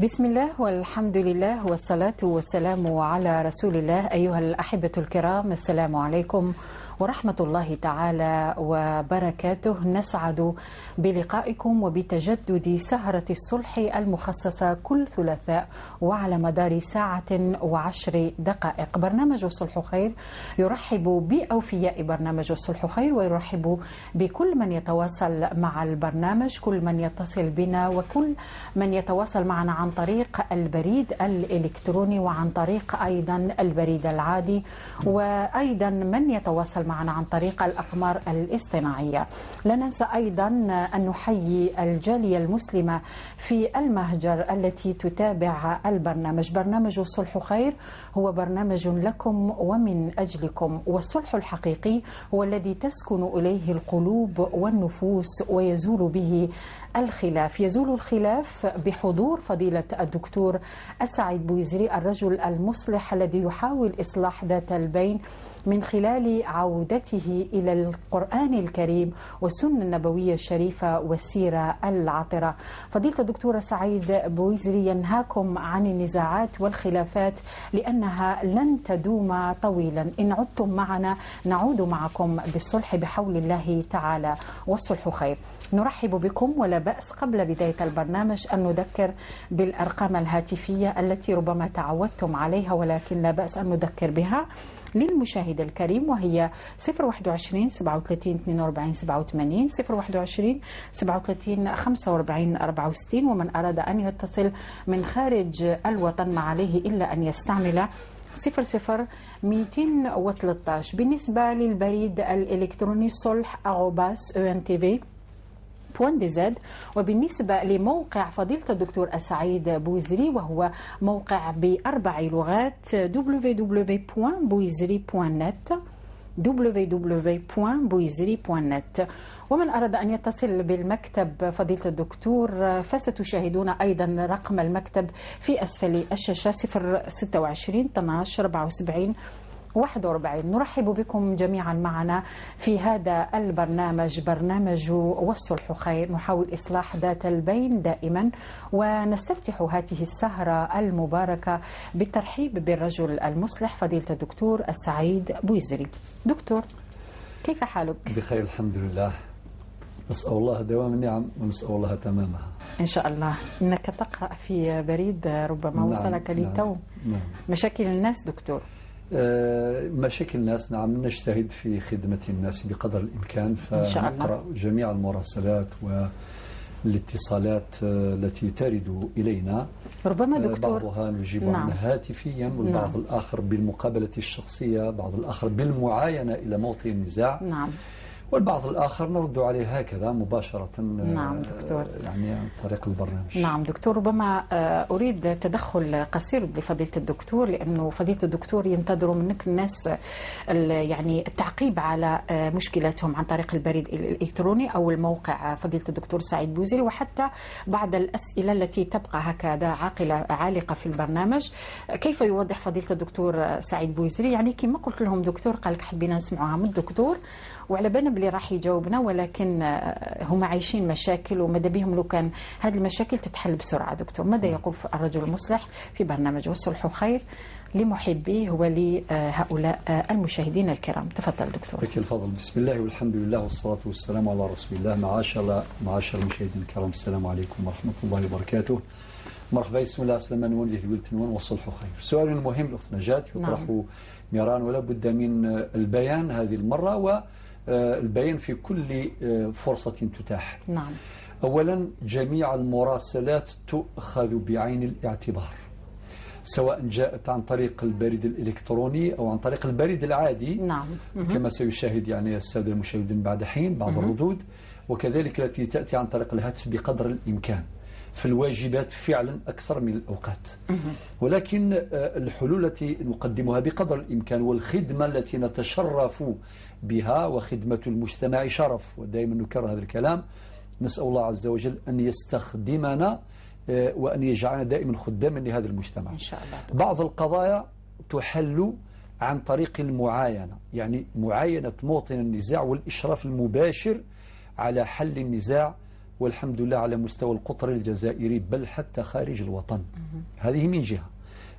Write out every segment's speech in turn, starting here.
بسم الله والحمد لله والصلاة والسلام على رسول الله. أيها الأحبة الكرام، السلام عليكم ورحمة الله تعالى وبركاته. نسعد بلقائكم وبتجدد سهرة الصلح المخصصة كل ثلاثاء وعلى مدار 1:10. برنامج الصلح خير يرحب بأوفياء برنامج الصلح خير، ويرحب بكل من يتواصل مع البرنامج، كل من يتصل بنا وكل من يتواصل معنا عن طريق البريد الإلكتروني وعن طريق أيضا البريد العادي، وأيضا من يتواصل معنا عن طريق الأقمار الاصطناعية. لا ننسى أيضا أن نحيي الجالية المسلمة في المهجر التي تتابع البرنامج. برنامج الصلح خير هو برنامج لكم ومن أجلكم، والصلح الحقيقي هو الذي تسكن إليه القلوب والنفوس ويزول به الخلاف. يزول الخلاف بحضور فضيلة الدكتور السعيد بويزري، الرجل المصلح الذي يحاول إصلاح ذات البين من خلال عودته إلى القرآن الكريم والسنة النبوية الشريفة والسيرة العطرة. فضيلة الدكتور سعيد بويزري ينهاكم عن النزاعات والخلافات لأنها لن تدوم طويلا. إن عدتم معنا نعود معكم بالصلح بحول الله تعالى، والصلح خير. نرحب بكم، ولا بأس قبل بداية البرنامج أن نذكر بالأرقام الهاتفية التي ربما تعودتم عليها، ولكن لا بأس أن نذكر بها للمشاهد الكريم، وهي 021 37 42 87، 021 37 45 64. ومن أراد أن يتصل من خارج الوطن ما عليه إلا أن يستعمل 00 213. بالنسبة للبريد الإلكتروني solh@entv.dz. وبالنسبة لموقع فضيلة الدكتور السعيد بويزري، وهو موقع بأربع لغات، www.bouizri.net، www.bouizri.net. ومن أراد أن يتصل بالمكتب فضيلة الدكتور فستشاهدون أيضا رقم المكتب في أسفل الشاشة 026 12 74 41. نرحب بكم جميعا معنا في هذا البرنامج، برنامج والصلح خير. نحاول إصلاح ذات البين دائما، ونستفتح هذه السهرة المباركة بالترحيب بالرجل المصلح فضيلة الدكتور السعيد بويزري. دكتور، كيف حالك؟ بخير الحمد لله، نسأل الله دوام النعم ونسأل الله تمامها إن شاء الله. إنك تقرأ في بريد ربما نعم وصلك للتو. نعم. مشاكل الناس دكتور. مشاكل الناس، نعم، نجتهد في خدمة الناس بقدر الإمكان، فنقرأ جميع المراسلات والاتصالات التي ترد إلينا. ربما دكتور بعضها نجيب نعم عنها هاتفيا، والبعض نعم الآخر بالمقابلة الشخصية، بعض الآخر بالمعاينة إلى موطن النزاع، نعم، والبعض الآخر نرد عليه هكذا مباشرة. نعم دكتور، يعني عن طريق البرنامج. نعم دكتور، ربما أريد تدخل قصير لفضيلة الدكتور، لأنه فضيلة الدكتور ينتظروا منك الناس يعني التعقيب على مشكلاتهم عن طريق البريد الإلكتروني أو الموقع فضيلة الدكتور سعيد بويزري، وحتى بعض الأسئلة التي تبقى هكذا عالقة في البرنامج. كيف يوضح فضيلة الدكتور سعيد بويزري؟ يعني كما قلت لهم دكتور، قال لك حبينا نسمعوها من الدكتور وعلى بالنا بلي راح يجاوبنا، ولكن هم عايشين مشاكل وماذا بهم لو كان هذه المشاكل تتحل بسرعة. دكتور، ماذا يقول الرجل المصلح في برنامج والصلح خير لمحبيه ولهؤلاء المشاهدين الكرام؟ تفضل دكتور. لك الفضل. بسم الله والحمد لله والصلاة والسلام على رسول الله. معاشر المشاهدين الكرام، السلام عليكم ورحمة الله وبركاته. مرحبا. بسم الله السلام نون اللي والصلح خير. سؤال مهم الأخت نجاة يطرح نعم مرارا، ولا بد من البيان هذه المرة، و البيان في كل فرصة تتاح. نعم. أولا، جميع المراسلات تؤخذ بعين الاعتبار، سواء جاءت عن طريق البريد الإلكتروني أو عن طريق البريد العادي. نعم. كما سيشاهد يعني السادة المشاهدين بعد حين بعض الردود، وكذلك التي تأتي عن طريق الهاتف بقدر الإمكان. فالواجبات فعلا أكثر من الأوقات، ولكن الحلول التي نقدمها بقدر الإمكان والخدمة التي نتشرف بها، وخدمة المجتمع شرف، ودائما نكرر هذا الكلام. نسأل الله عز وجل أن يستخدمنا وأن يجعلنا دائما خداما لهذا المجتمع إن شاء الله. بعض القضايا تحل عن طريق المعاينة، يعني معاينة موطن النزاع والإشراف المباشر على حل النزاع. والحمد لله على مستوى القطر الجزائري بل حتى خارج الوطن. هذه من جهة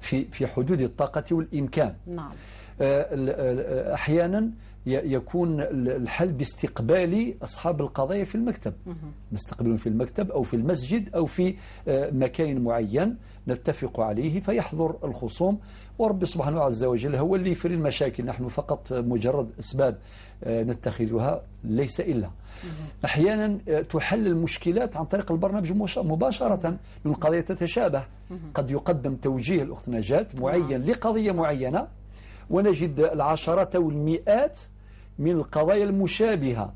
في حدود الطاقة والإمكان. نعم. أحيانا يكون الحل باستقبال أصحاب القضايا في المكتب، نستقبلهم في المكتب أو في المسجد أو في مكان معين نتفق عليه فيحضر الخصوم، ورب سبحانه عز وجل هو اللي يفري المشاكل، نحن فقط مجرد أسباب نتخذها ليس إلا. أحيانا تحل المشكلات عن طريق البرنامج مباشرة، لأن القضية تتشابه، قد يقدم توجيه الأخت نجاة معين لقضية معينة ونجد العشرات أو المئات من القضايا المشابهة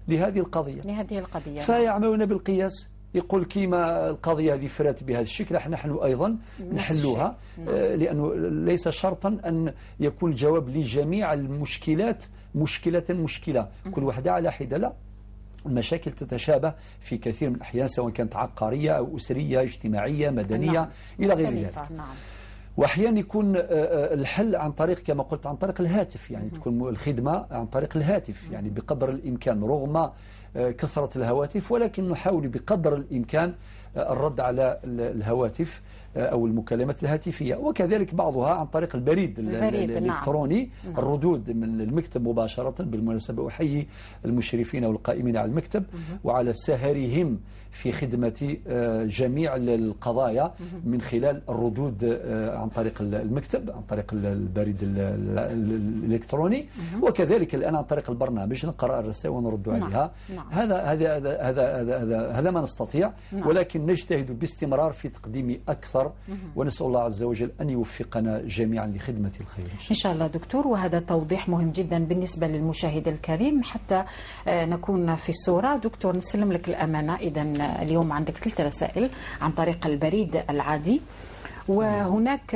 لهذه القضية، فيعملون بالقياس، يقول كيما القضية هذه فرات بهذا الشكل نحن أيضا نحلوها. لأنه ليس شرطا أن يكون الجواب لجميع المشكلات مشكلة مشكلة، كل واحدة على حدة، لا، المشاكل تتشابه في كثير من الأحيان سواء كانت عقارية أو أسرية اجتماعية مدنية إلى غير ذلك. نعم. واحيانا يكون الحل عن طريق كما قلت عن طريق الهاتف، يعني تكون الخدمة عن طريق الهاتف، يعني بقدر الإمكان رغم كثرة الهواتف، ولكن نحاول بقدر الإمكان الرد على الهواتف أو المكالمات الهاتفية، وكذلك بعضها عن طريق البريد الإلكتروني. نعم. الردود من المكتب مباشرة. بالمناسبة أحيي المشرفين والقائمين على المكتب وعلى سهرهم في خدمة جميع القضايا من خلال الردود عن طريق المكتب، عن طريق البريد الإلكتروني، وكذلك الآن عن طريق البرنامج نقرأ الرسائل ونرد عليها. نعم. هذا هذا هذا هذا هذا ما نستطيع. نعم. ولكن نجتهد باستمرار في تقديم أكثر، ونسأل الله عز وجل أن يوفقنا جميعا لخدمة الخير إن شاء الله دكتور. وهذا توضيح مهم جدا بالنسبة للمشاهد الكريم حتى نكون في الصورة. دكتور نسلم لك الأمانة، إذا اليوم عندك 3 رسائل عن طريق البريد العادي، وهناك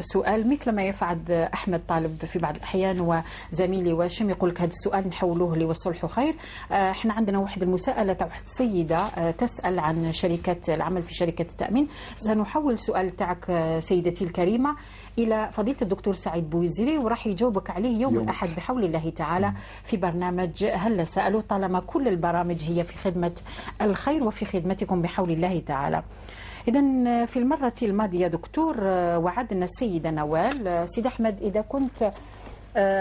سؤال مثل ما يفعل أحمد طالب في بعض الأحيان وزميلي واشم يقول لك هذا السؤال نحولوه لوصلح خير. احنا عندنا واحد المساءلة تاع واحد السيدة تسأل عن شركة العمل في شركة التأمين. سنحول سؤال تاعك سيدتي الكريمة إلى فضيلة الدكتور سعيد بويزري وراح يجاوبك عليه يوم الأحد بحول الله تعالى في برنامج هل سألوا، طالما كل البرامج هي في خدمة الخير وفي خدمتكم بحول الله تعالى. إذا في المرة الماضية دكتور وعدنا السيدة نوال. سيد أحمد إذا كنت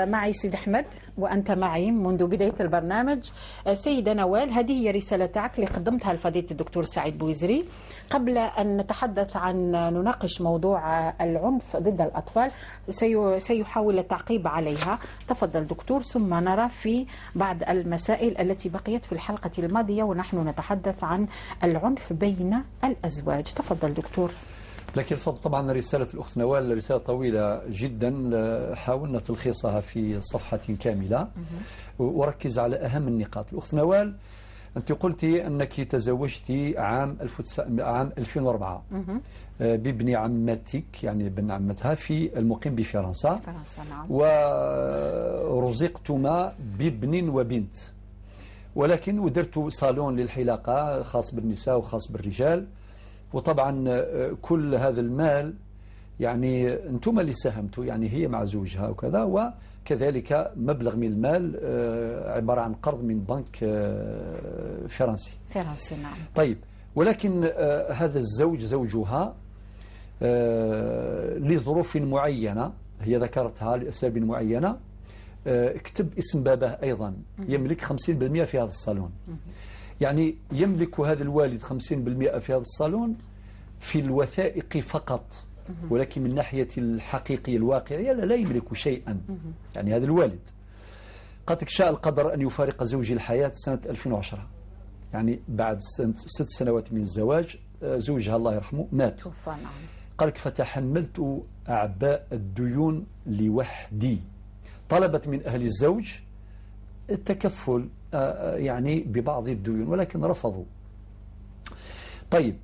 معي، سيد أحمد وأنت معي منذ بداية البرنامج، سيدة نوال هذه هي رسالة تاعك اللي قدمتها لفضيلة الدكتور سعيد بويزري قبل أن نتحدث عن نناقش موضوع العنف ضد الأطفال، سيحاول التعقيب عليها. تفضل دكتور، ثم نرى في بعض المسائل التي بقيت في الحلقة الماضية ونحن نتحدث عن العنف بين الأزواج. تفضل دكتور. لكن الفضل طبعا رسالة الأخت نوال رسالة طويلة جدا، حاولنا تلخيصها في صفحة كاملة وركز على أهم النقاط. الأخت نوال أنت قلتي أنك تزوجتي عام 2004 بابن عمتك، يعني ابن عمتها في المقيم بفرنسا. نعم. ورزقتما بابن وبنت، ولكن ودرت صالون للحلاقة خاص بالنساء وخاص بالرجال، وطبعا كل هذا المال يعني انتم اللي ساهمتوا، يعني هي مع زوجها وكذا، وكذلك مبلغ من المال عبارة عن قرض من بنك فرنسي. فرنسي نعم. طيب، ولكن هذا الزوج زوجها لظروف معينة هي ذكرتها لأسباب معينة اكتب اسم باباه أيضا، يملك 50% في هذا الصالون. يعني يملك هذا الوالد 50% في هذا الصالون في الوثائق فقط، ولكن من ناحية الحقيقية الواقعية لا يملك شيئا. يعني هذا الوالد قد شاء القدر أن يفارق زوجي الحياة سنة 2010، يعني بعد 6 سنوات من الزواج زوجها الله يرحمه مات. قال لك فتحملت أعباء الديون لوحدي. طلبت من أهل الزوج التكفل يعني ببعض الديون ولكن رفضوا. طيب،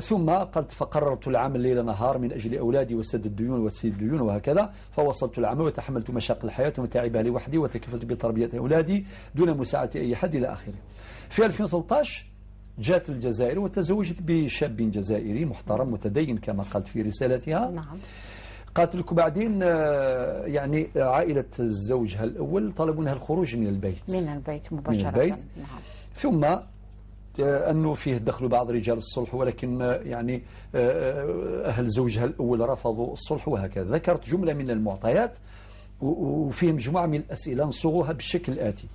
ثم قالت فقررت العمل ليل نهار من أجل أولادي وسد الديون وتسديد الديون وهكذا، فوصلت العمل وتحملت مشاق الحياة ومتاعبها لوحدي وتكفلت بتربية أولادي دون مساعدة أي حد إلى آخره. في 2013 جاءت الجزائر وتزوجت بشاب جزائري محترم متدين كما قالت في رسالتها. نعم. قالت لك بعدين يعني عائلة زوجها الأول طلبوا منها الخروج من البيت. من البيت مباشرة. من البيت. نعم. ثم أنه فيه دخلوا بعض رجال الصلح، ولكن يعني أهل زوجها الأول رفضوا الصلح وهكذا. ذكرت جملة من المعطيات وفيه مجموعة من الأسئلة نصوغها بالشكل الآتي.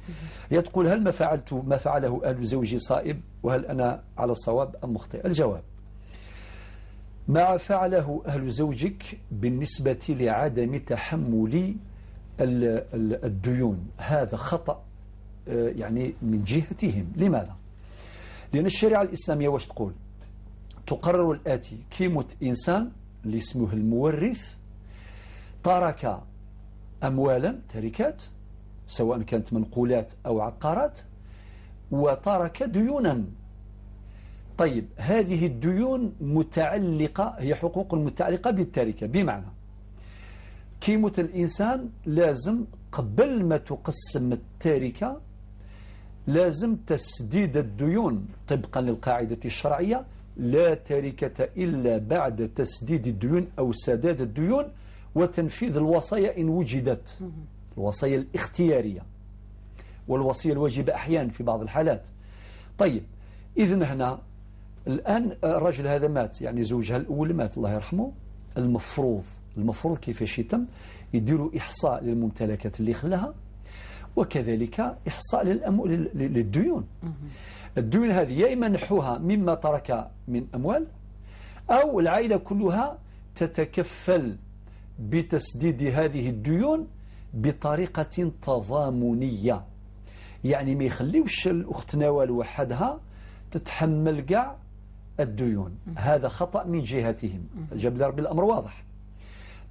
هي تقول هل ما فعلت ما فعله أهل زوجي صائب، وهل أنا على الصواب أم مخطئ؟ الجواب: ما فعله أهل زوجك بالنسبة لعدم تحمل الديون هذا خطأ يعني من جهتهم. لماذا؟ لأن الشريعة الإسلامية واش تقول؟ تقرر الآتي: كيموت إنسان اللي اسمه المورث ترك أموالا تركات سواء كانت منقولات أو عقارات، وترك ديونا. طيب هذه الديون متعلقة، هي حقوق متعلقة بالتركة، بمعنى كيموت الإنسان لازم قبل ما تقسم التركة لازم تسديد الديون طبقا للقاعدة الشرعية، لا تركة إلا بعد تسديد الديون أو سداد الديون وتنفيذ الوصايا إن وجدت، الوصايا الاختيارية والوصية الواجبة أحيانا في بعض الحالات. طيب إذن هنا الآن الرجل هذا مات، يعني زوجها الأول مات الله يرحمه، المفروض كيفاش يتم؟ يديروا إحصاء للممتلكات اللي خلاها، وكذلك إحصاء للديون. الديون هذه يا إما نحوها مما ترك من أموال، أو العائلة كلها تتكفل بتسديد هذه الديون بطريقة تضامنية، يعني ما يخليوش الأخت نوال وحدها تتحمل كاع الديون. هذا خطأ من جهتهم، جاب ربي الأمر واضح.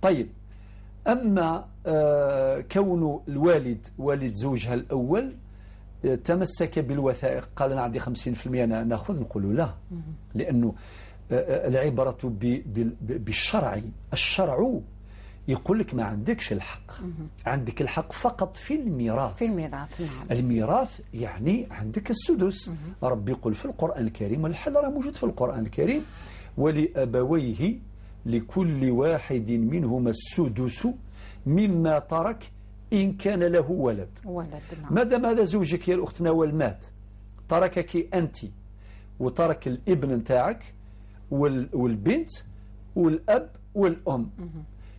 طيب أما كون الوالد والد زوجها الأول تمسك بالوثائق، قال أنا عندي 50% نأخذ، نقول لا، لأنه العبرة بالشرع، الشرع يقول لك ما عندكش الحق، عندك الحق فقط في الميراث. في الميراث، نعم. الميراث يعني عندك السدس. ربي يقول في القرآن الكريم، والحل راه موجود في القرآن الكريم: ولأبويه لكل واحد منهما السدس مما ترك إن كان له ولد. ولد، نعم. ما دام هذا زوجك يا الأخت نوال مات، تركك أنت وترك الابن نتاعك والبنت والأب والأم.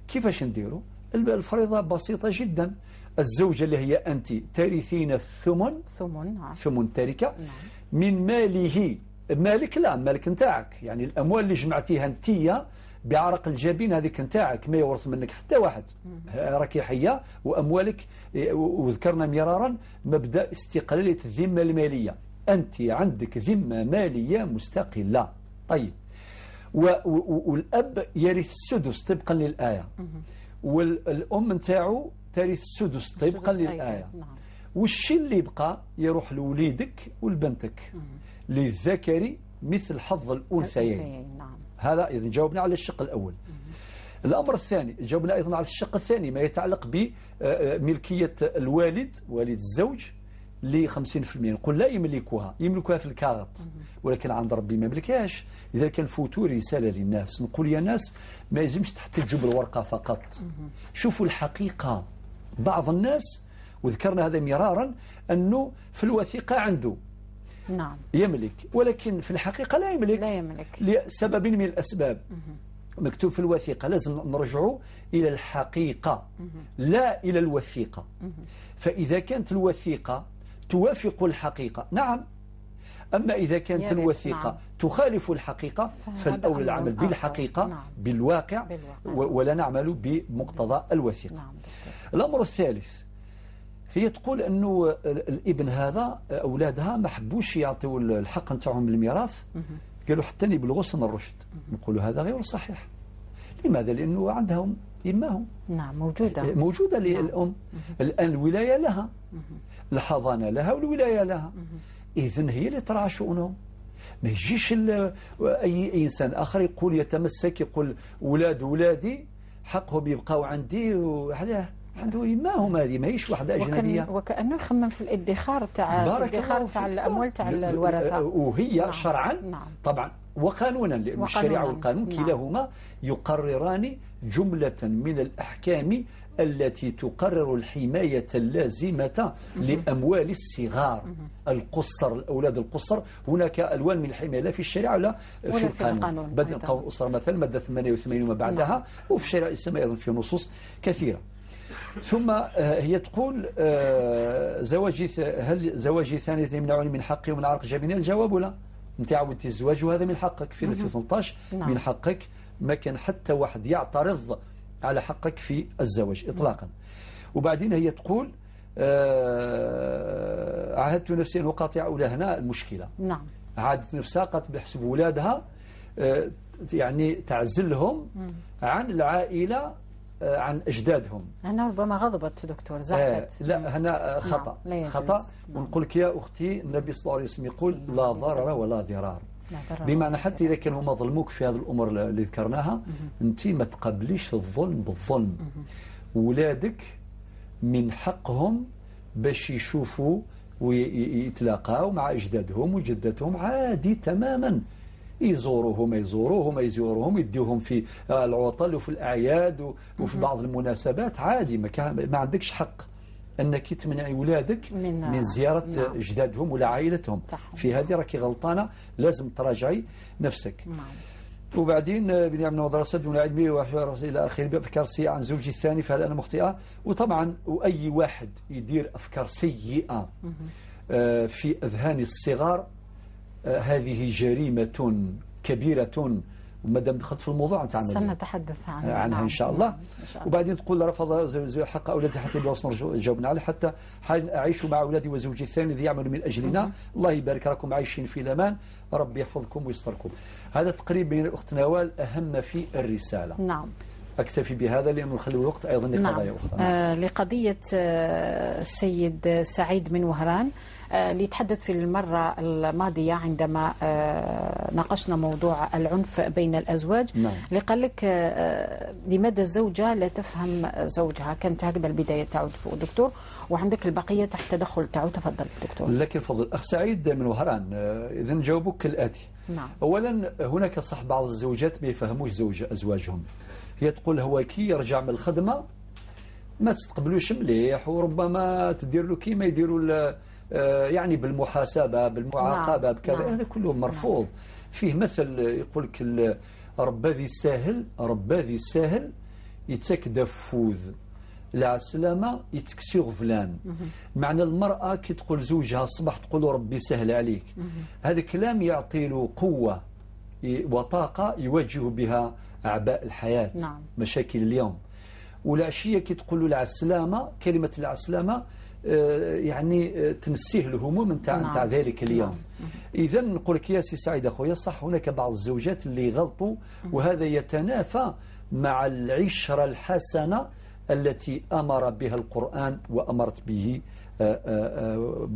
كيفاش نديروا؟ الفريضة بسيطة جدا. الزوجة اللي هي أنت ترثين الثمن، ثمن تركة، نعم، من ماله. مالك لا، مالك نتاعك، يعني الأموال اللي جمعتيها أنتيا بعرق الجبين هذيك نتاعك، ما يورث منك حتى واحد، راكي حية وأموالك. وذكرنا مرارا مبدأ استقلالية الذمة المالية، أنت عندك ذمة مالية مستقلة. طيب والأب يرث السدس طبقا للآية، والأم نتاعو ترث السدس طبقا للآية، والشيء اللي يبقى يروح لوليدك ولبنتك، للذكر مثل حظ الأنثيين. هذا إذا جاوبنا على الشق الأول. الأمر الثاني جاوبنا أيضا على الشق الثاني ما يتعلق بملكية الوالد، والد الزوج، ل 50%. نقول لا يملكها، يملكها في الكاغط، ولكن عند ربي ما يملكهاش. لذلك نفوتوا رسالة للناس، نقول يا ناس ما يلزمش تحتجوا بالورقة فقط، شوفوا الحقيقة. بعض الناس وذكرنا هذا مرارا أنه في الوثيقة عنده، نعم، يملك، ولكن في الحقيقة لا يملك، لا يملك لسبب من الأسباب. مكتوب في الوثيقة، لازم نرجعوا إلى الحقيقة لا إلى الوثيقة. فإذا كانت الوثيقة توافق الحقيقة، نعم، أما إذا كانت الوثيقة، نعم، تخالف الحقيقة فالأولى العمل بالحقيقة، نعم، بالواقع، ولا نعمل بمقتضى الوثيقة. نعم. الأمر الثالث، هي تقول أنه الابن هذا أولادها ما حبوش يعطيوا الحق نتاعهم بالميراث، قالوا حتى يبلغوا سن الرشد. نقولوا هذا غير صحيح. لماذا؟ لأنه عندهم إماهم، نعم، موجودة، موجودة للأم. الآن الولاية لها، الحضانة لها والولاية لها، إذن هي اللي ترعى شؤونهم. ما يجيش أي إنسان آخر يقول يتمسك، يقول أولاد ولادي حقهم يبقاو عندي. علاه؟ عنده يماهم، هذه ماهيش واحدة اجنبية. وكانه يخمم في الادخار تاع الادخار تاع الاموال تاع الورثة، وهي نعم. شرعا نعم. طبعا وقانونا، لأن الشريعة والقانون نعم. كلاهما يقرران جملة من الأحكام التي تقرر الحماية اللازمة لأموال الصغار القصر، الأولاد القصر. هناك ألوان من الحماية لا في الشريعة ولا في القانون. بدل قانون الأسرة مثلا مادة 88 وما بعدها نعم. وفي الشريعة الإسلامية أيضا في نصوص كثيرة. ثم هي تقول زواجي، هل زواجي ثانية يمنعني من حقي ومن عرق جبيني؟ الجواب لا. انت عاودتي الزواج وهذا من حقك في 2013 نعم. من حقك، ما كان حتى واحد يعترض على حقك في الزواج إطلاقا. وبعدين هي تقول عهدت نفسي أن أقاطع أولى. هنا المشكلة نعم. عهدت نفسها قالت بحسب أولادها يعني تعزلهم عن العائلة، عن أجدادهم. هنا ربما غضبت دكتور، زعلت. لا هنا خطأ نعم. خطأ نعم. ونقول لك يا أختي، النبي صلى الله عليه وسلم يقول لا ضرر ولا ضرار، بمعنى حتى إذا كانوا هما ظلموك في هذه الأمور اللي ذكرناها أنت ما تقبليش الظلم بالظلم. ولادك من حقهم باش يشوفوا ويتلاقاو مع أجدادهم وجداتهم عادي تماما، يزوروهم يزوروهم يزوروهم، يديوهم في العطل وفي الأعياد وفي بعض المناسبات عادي. ما عندكش حق أنك تمنعي أولادك من زيارة نعم. أجدادهم ولا عائلتهم. في هذه راكي غلطانة، لازم تراجعي نفسك نعم. وبعدين بنعم المدرسة دون علمي إلى آخره بأفكار سيئة عن زوجي الثاني، فهل أنا مخطئة؟ وطبعا وأي واحد يدير أفكار سيئة في أذهان الصغار هذه جريمة كبيرة. وما دام دخلت في الموضوع نتاع سنتحدث عنها نعم. إن شاء الله. إن شاء الله. وبعدين تقول رفض زوجي حق أولادي حتى يوصلوا، جاوبنا عليه، حتى حال أعيش مع أولادي وزوجي الثاني الذي يعمل من أجلنا. الله يبارك، راكم عايشين في الأمان، ربي يحفظكم ويستركم. هذا تقريبا الأخت نوال أهم في الرسالة. نعم. أكتفي بهذا لأنه نخلي الوقت أيضا لقضايا نعم. أخرى. لقضية السيد سعيد من وهران اللي تحدث في المرة الماضية عندما ناقشنا موضوع العنف بين الأزواج. نعم. اللي قال لك لماذا الزوجة لا تفهم زوجها، كانت هكذا البداية تعود فوق دكتور، وعندك البقية تحت تدخل تعود. تفضل دكتور. لك الفضل أخ سعيد من وهران. إذا نجاوبك كالآتي. نعم. أولا هناك صح بعض الزوجات ما يفهموش أزواجهم. هي تقول هو كي يرجع من الخدمة ما تستقبلوش مليح، وربما تدير له كيما يديروا يعني بالمحاسبة بالمعاقبة نعم. بكذا. نعم. هذا كله مرفوض. نعم. فيه مثل يقول لك رباذي ساهل، رباذي ساهل يتكدى فوذ العسلامة يتكسي غفلان. معنى المرأة كي تقول زوجها الصباح تقول له ربي سهل عليك، هذا كلام يعطي له قوة وطاقة يواجه بها أعباء الحياة. نعم. مشاكل اليوم. والعشية كي تقول له العسلامة، كلمة العسلامة يعني تنسيه الهموم نتاع نعم. نتاع ذلك اليوم. نعم. إذا نقول لك يا سي سعيد أخويا، صح هناك بعض الزوجات اللي غلطوا، وهذا يتنافى مع العشرة الحسنة التي أمر بها القرآن وأمرت به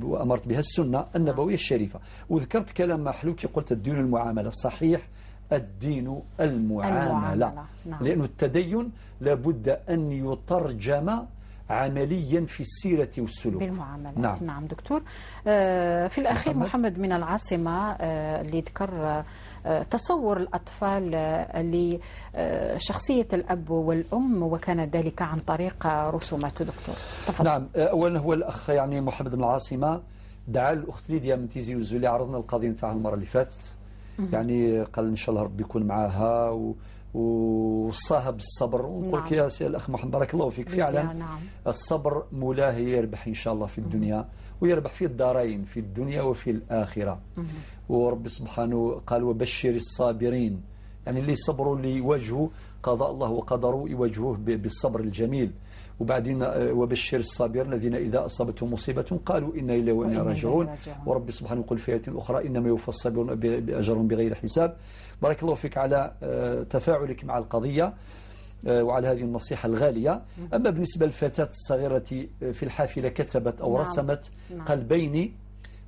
وأمرت بها السنة النبوية الشريفة. وذكرت كلام محلوكي، قلت الدين المعاملة. صحيح، الدين المعاملة. نعم. لأن التدين لابد أن يترجم عمليا في السيرة والسلوك بالمعاملات. نعم. نعم دكتور. في الأخير محمد من العاصمة اللي ذكر تصور الأطفال لشخصية الأب والأم، وكان ذلك عن طريق رسومات. دكتور تفضل. نعم. أولا هو الأخ يعني محمد من العاصمة دعا الأخت ليديا من تيزي وزو اللي عرضنا القضية نتاعها المرة اللي فاتت، يعني قال إن شاء الله ربي يكون معاها وصاها بالصبر. ونقول لك يا سي الأخ محمد بارك الله فيك، فعلا نعم. الصبر مولاه يربح إن شاء الله في الدنيا، ويربح في الدارين، في الدنيا وفي الآخرة. وربي سبحانه قال وبشر الصابرين، يعني اللي صبروا اللي يواجهوا قضاء الله وقدره يواجهوه بالصبر الجميل. وبعدين وبشر الصابرين الذين إذا أصابتهم مصيبة قالوا إنا إليه وإنا راجعون. وربي سبحانه يقول في آية أخرى إنما يوفى الصابرون بأجرهم بغير حساب. بارك الله فيك على تفاعلك مع القضية وعلى هذه النصيحة الغالية. أما بالنسبة للفتاة الصغيرة في الحافلة كتبت أو رسمت قلبين،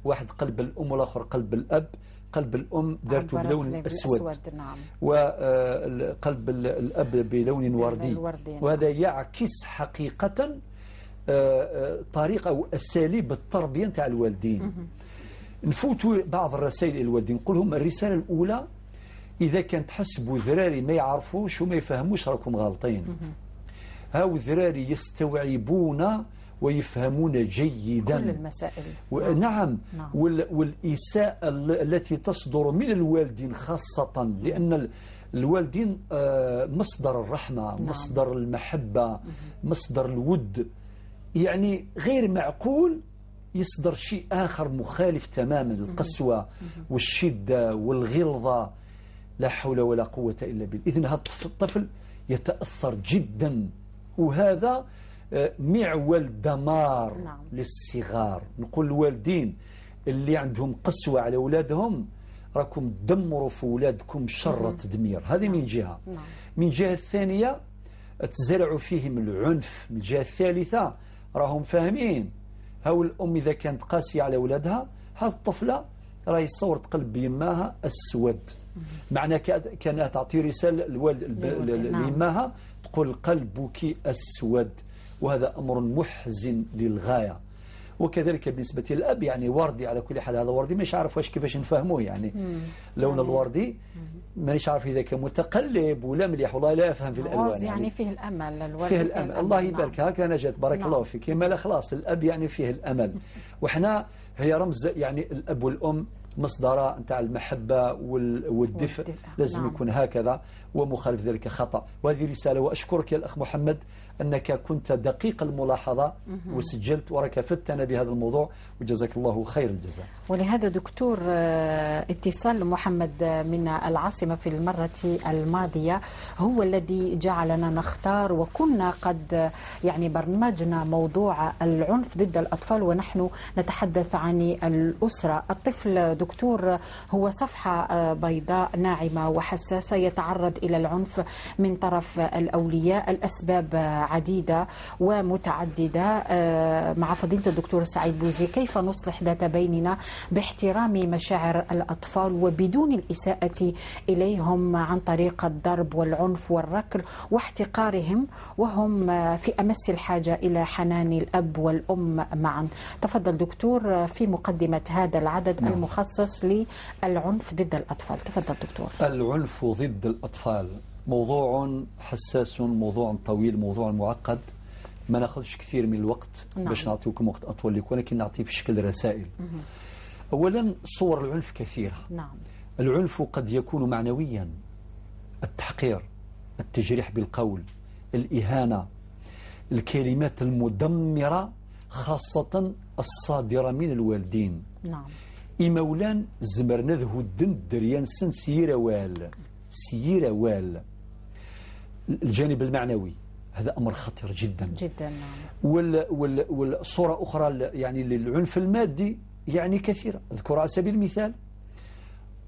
واحد قلب الأم والآخر قلب الأب. قلب الأم دارته بلون أسود. نعم. وقلب الأب بلون وردي. وهذا يعكس حقيقة طريقة أو أساليب التربية نتاع الوالدين. نفوتوا بعض الرسائل إلى الوالدين، نقول لهم الرسالة الأولى: إذا كان تحسبوا ذراري ما يعرفوش وما يفهموش راكم غالطين. هاو ذراري يستوعبون ويفهمون جيدا كل المسائل. نعم. والإساءة التي تصدر من الوالدين خاصة، لأن الوالدين مصدر الرحمة، نعم. مصدر المحبة، مصدر الود. يعني غير معقول يصدر شيء آخر مخالف تماما، القسوة والشدة والغلظة، لا حول ولا قوة إلا بالله. إذن هذا الطفل يتأثر جدا، وهذا معول دمار. نعم. للصغار. نقول الوالدين اللي عندهم قسوة على أولادهم راكم تدمروا في أولادكم شر تدمير. هذه من جهة. نعم. من جهة الثانية تزرعوا فيهم العنف. من الجهة الثالثة راهم فاهمين، هاو الأم إذا كانت قاسية على أولادها هذه الطفلة راهي صورت قلب يماها أسود. معنى كانها تعطي رسالة ليماها تقول قلبك أسود، وهذا أمر محزن للغاية. وكذلك بالنسبة للأب، يعني وردي على كل حال، هذا وردي مش عارف واش كيفاش نفهموه، يعني لون الوردي مانيش عارف إذا كان متقلب ولا مليح، والله لا أفهم في الألوان. يعني فيه الأمل، الوردي فيه الأمل. الله يبارك. هكا نجاة، بارك نعم. الله فيك. ما لا خلاص، الأب يعني فيه الأمل. وحنا هي رمز، يعني الأب والأم مصدر نتاع المحبة والدفء، لازم نعم. يكون هكذا، ومخالف ذلك خطأ. وهذه رسالة، وأشكرك يا الأخ محمد أنك كنت دقيق الملاحظة وسجلت وراك فتنا بهذا الموضوع، وجزاك الله خير الجزاء. ولهذا دكتور، اتصال محمد من العاصمة في المرة الماضية هو الذي جعلنا نختار، وكنا قد يعني برمجنا موضوع العنف ضد الأطفال ونحن نتحدث عن الأسرة. الطفل دكتور هو صفحة بيضاء ناعمة وحساسة يتعرض إلى العنف من طرف الأولياء. الأسباب عديدة ومتعددة. مع فضيلة الدكتور سعيد بوزي، كيف نصلح ذات بيننا باحترام مشاعر الأطفال وبدون الإساءة إليهم عن طريق الضرب والعنف والركل واحتقارهم، وهم في أمس الحاجة إلى حنان الأب والأم معا؟ تفضل دكتور في مقدمة هذا العدد المخصص للعنف ضد الأطفال. تفضل دكتور. العنف ضد الأطفال موضوع حساس، موضوع طويل، موضوع معقد، ما ناخذش كثير من الوقت. نعم. باش نعطيكم وقت أطول لكم، ولكن نعطيه في شكل رسائل. أولا، صور العنف كثيرة. نعم. العنف قد يكون معنويا، التحقير، التجريح بالقول، الإهانة، الكلمات المدمرة، خاصة الصادرة من الوالدين. نعم. إمولان زمرنا ذو الدم دريان سن سيروال سيروال. الجانب المعنوي هذا أمر خطير جدا جدا. نعم. والصورة أخرى يعني للعنف المادي يعني كثيرة. أذكر على سبيل المثال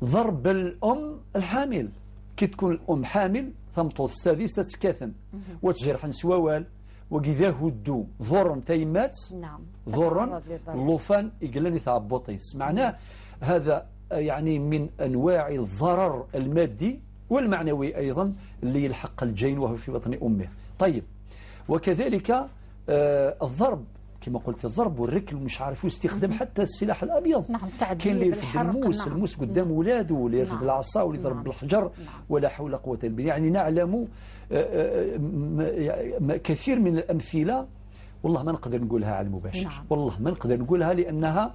ضرب الأم الحامل. كي تكون الأم حامل ثمطوط ستاديس تتكاثن وتجرح نسواوال وكذا هدو ضر تيمات. نعم. ضرا لوفان يقلني تعبطيس. معناه هذا يعني من أنواع الضرر المادي والمعنوي أيضا اللي يلحق الجين وهو في بطن أمه. طيب، وكذلك الضرب كما قلت، الضرب والركل ومش عارف، واستخدام حتى السلاح الابيض. نعم. كاين اللي يرفد الموس. نعم. الموس قدام ولاده، واللي يرفد. نعم. العصا، واللي يضرب. نعم. بالحجر. نعم. ولا حول قوة الا بالله. يعني نعلم كثير من الامثله، والله ما نقدر نقولها على المباشر. نعم. والله ما نقدر نقولها لانها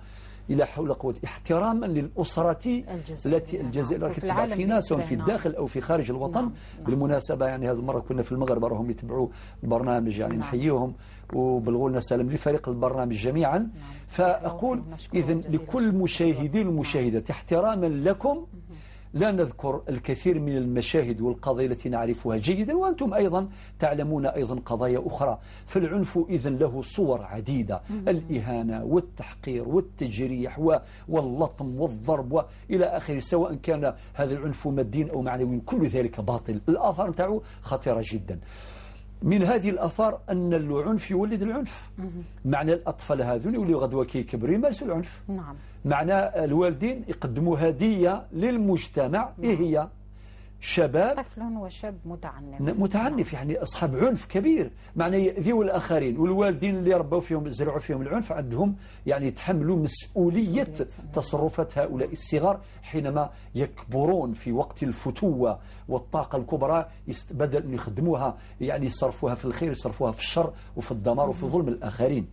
إلى حول قوة، احتراما للأسرة التي الجزائر التي تتبع فينا سواء في الداخل أو في خارج الوطن. نعم. بالمناسبة يعني هذه المرة كنا في المغرب راهم يتبعوا البرنامج، يعني. نعم. نحييهم وبلغوا لنا سلام لفريق البرنامج جميعا. نعم. فأقول إذن لكل المشاهدين والمشاهدات احتراما لكم لا نذكر الكثير من المشاهد والقضايا التي نعرفها جيدا، وأنتم أيضا تعلمون أيضا قضايا أخرى. فالعنف إذن له صور عديدة، الإهانة والتحقير والتجريح واللطم والضرب وإلى آخره، سواء كان هذا العنف مادي أو معنوي، كل ذلك باطل، الآثار نتاعو خطيرة جدا. من هذه الآثار أن العنف يولد العنف. معنى الأطفال هذون يوليو غدوة كي يكبروا يمارسوا العنف. نعم. معنى الوالدين يقدموا هدية للمجتمع. نعم. إيه هي؟ شباب، طفل وشاب متعنف، متعنف يعني أصحاب عنف كبير، معنى يأذيوا الآخرين. والوالدين اللي ربوا فيهم زرعوا فيهم العنف عندهم يعني يتحملوا مسؤولية تصرفات هؤلاء الصغار حينما يكبرون في وقت الفتوة والطاقة الكبرى، بدل أن يخدموها يعني يصرفوها في الخير يصرفوها في الشر وفي الدمار وفي ظلم الآخرين.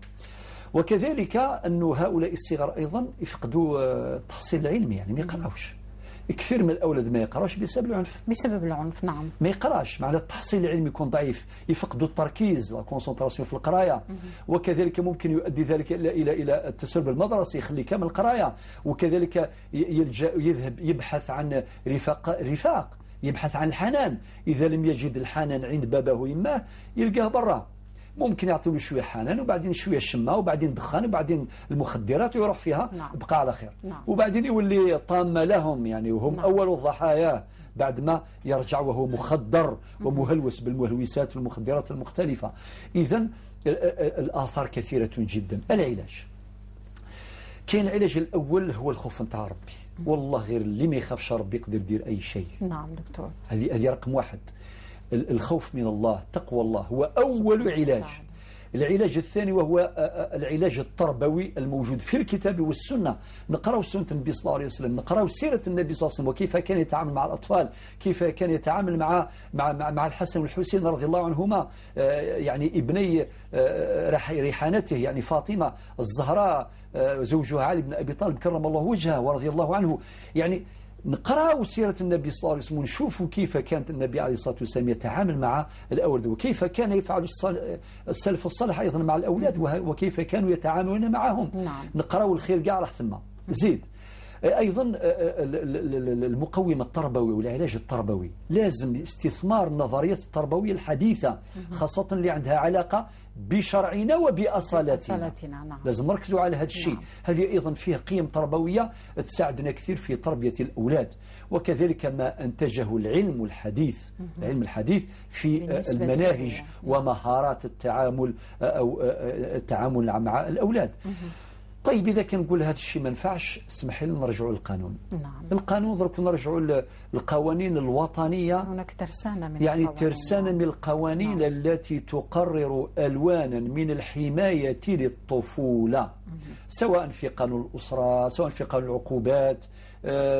وكذلك أن هؤلاء الصغار أيضا يفقدوا التحصيل العلمي، يعني ما يقراوش. كثير من الأولاد ما يقراش بسبب العنف. بسبب العنف، نعم. ما يقراش، معنى التحصيل العلمي يكون ضعيف، يفقدوا التركيز، la concentration في القراية. وكذلك ممكن يؤدي ذلك الى الى التسرب المدرسي، يخلي كامل القراية. وكذلك يلجأ يذهب يبحث عن رفاق، يبحث عن الحنان. إذا لم يجد الحنان عند باباه ويماه يلقاه برا. ممكن يعطيو له شوية حنان وبعدين شوية شمه وبعدين دخان وبعدين المخدرات ويروح فيها. نعم. بقى على خير. نعم. وبعدين يولي طامة لهم يعني، وهم نعم. اول الضحايا بعد ما يرجع وهو مخدر ومهلوس بالمهلوسات والمخدرات المختلفة. اذا الاثار كثيرة جدا. العلاج كاين، العلاج الاول هو الخوف نتاع ربي. والله غير اللي ما يخافش ربي يقدر يدير اي شيء. نعم دكتور، هذه رقم واحد، الخوف من الله، تقوى الله هو أول علاج. العلاج الثاني وهو العلاج التربوي الموجود في الكتاب والسنة. نقرأ سنة النبي صلى الله عليه وسلم، نقرأ سيرة النبي صلى الله عليه وسلم وكيف كان يتعامل مع الأطفال، كيف كان يتعامل مع مع مع الحسن والحسين رضي الله عنهما، يعني ابني ريحانته، يعني فاطمة الزهراء زوجها علي بن أبي طالب كرم الله وجهه ورضي الله عنه. يعني نقرأ سيرة النبي صلى الله عليه وسلم ونشوفوا كيف كانت النبي عليه الصلاة والسلام يتعامل مع الأولاد، وكيف كان يفعل السلف الصالح أيضا مع الأولاد، وكيف كانوا يتعاملون معهم. نعم. نقرأ الخير كاع راح ثم. زيد أيضا المقوم التربوي والعلاج التربوي، لازم استثمار النظريات التربوية الحديثة، خاصة اللي عندها علاقة بشرعنا وبأصالتنا. نعم. لازم نركزوا على هذا الشيء. نعم. هذه أيضا فيها قيم تربوية تساعدنا كثير في تربية الأولاد. وكذلك ما أنتجه العلم الحديث، العلم الحديث في المناهج ومهارات التعامل أو التعامل مع الأولاد. طيب إذا كان نقول هذا الشيء ما نفعش، اسمح لي نرجعوا للقانون. نعم. القانون درك نرجعوا للقوانين الوطنية. هناك ترسانة من يعني القوانين. ترسانة من القوانين. نعم. التي تقرر ألوانا من الحماية للطفولة، سواء في قانون الأسرة، سواء في قانون العقوبات،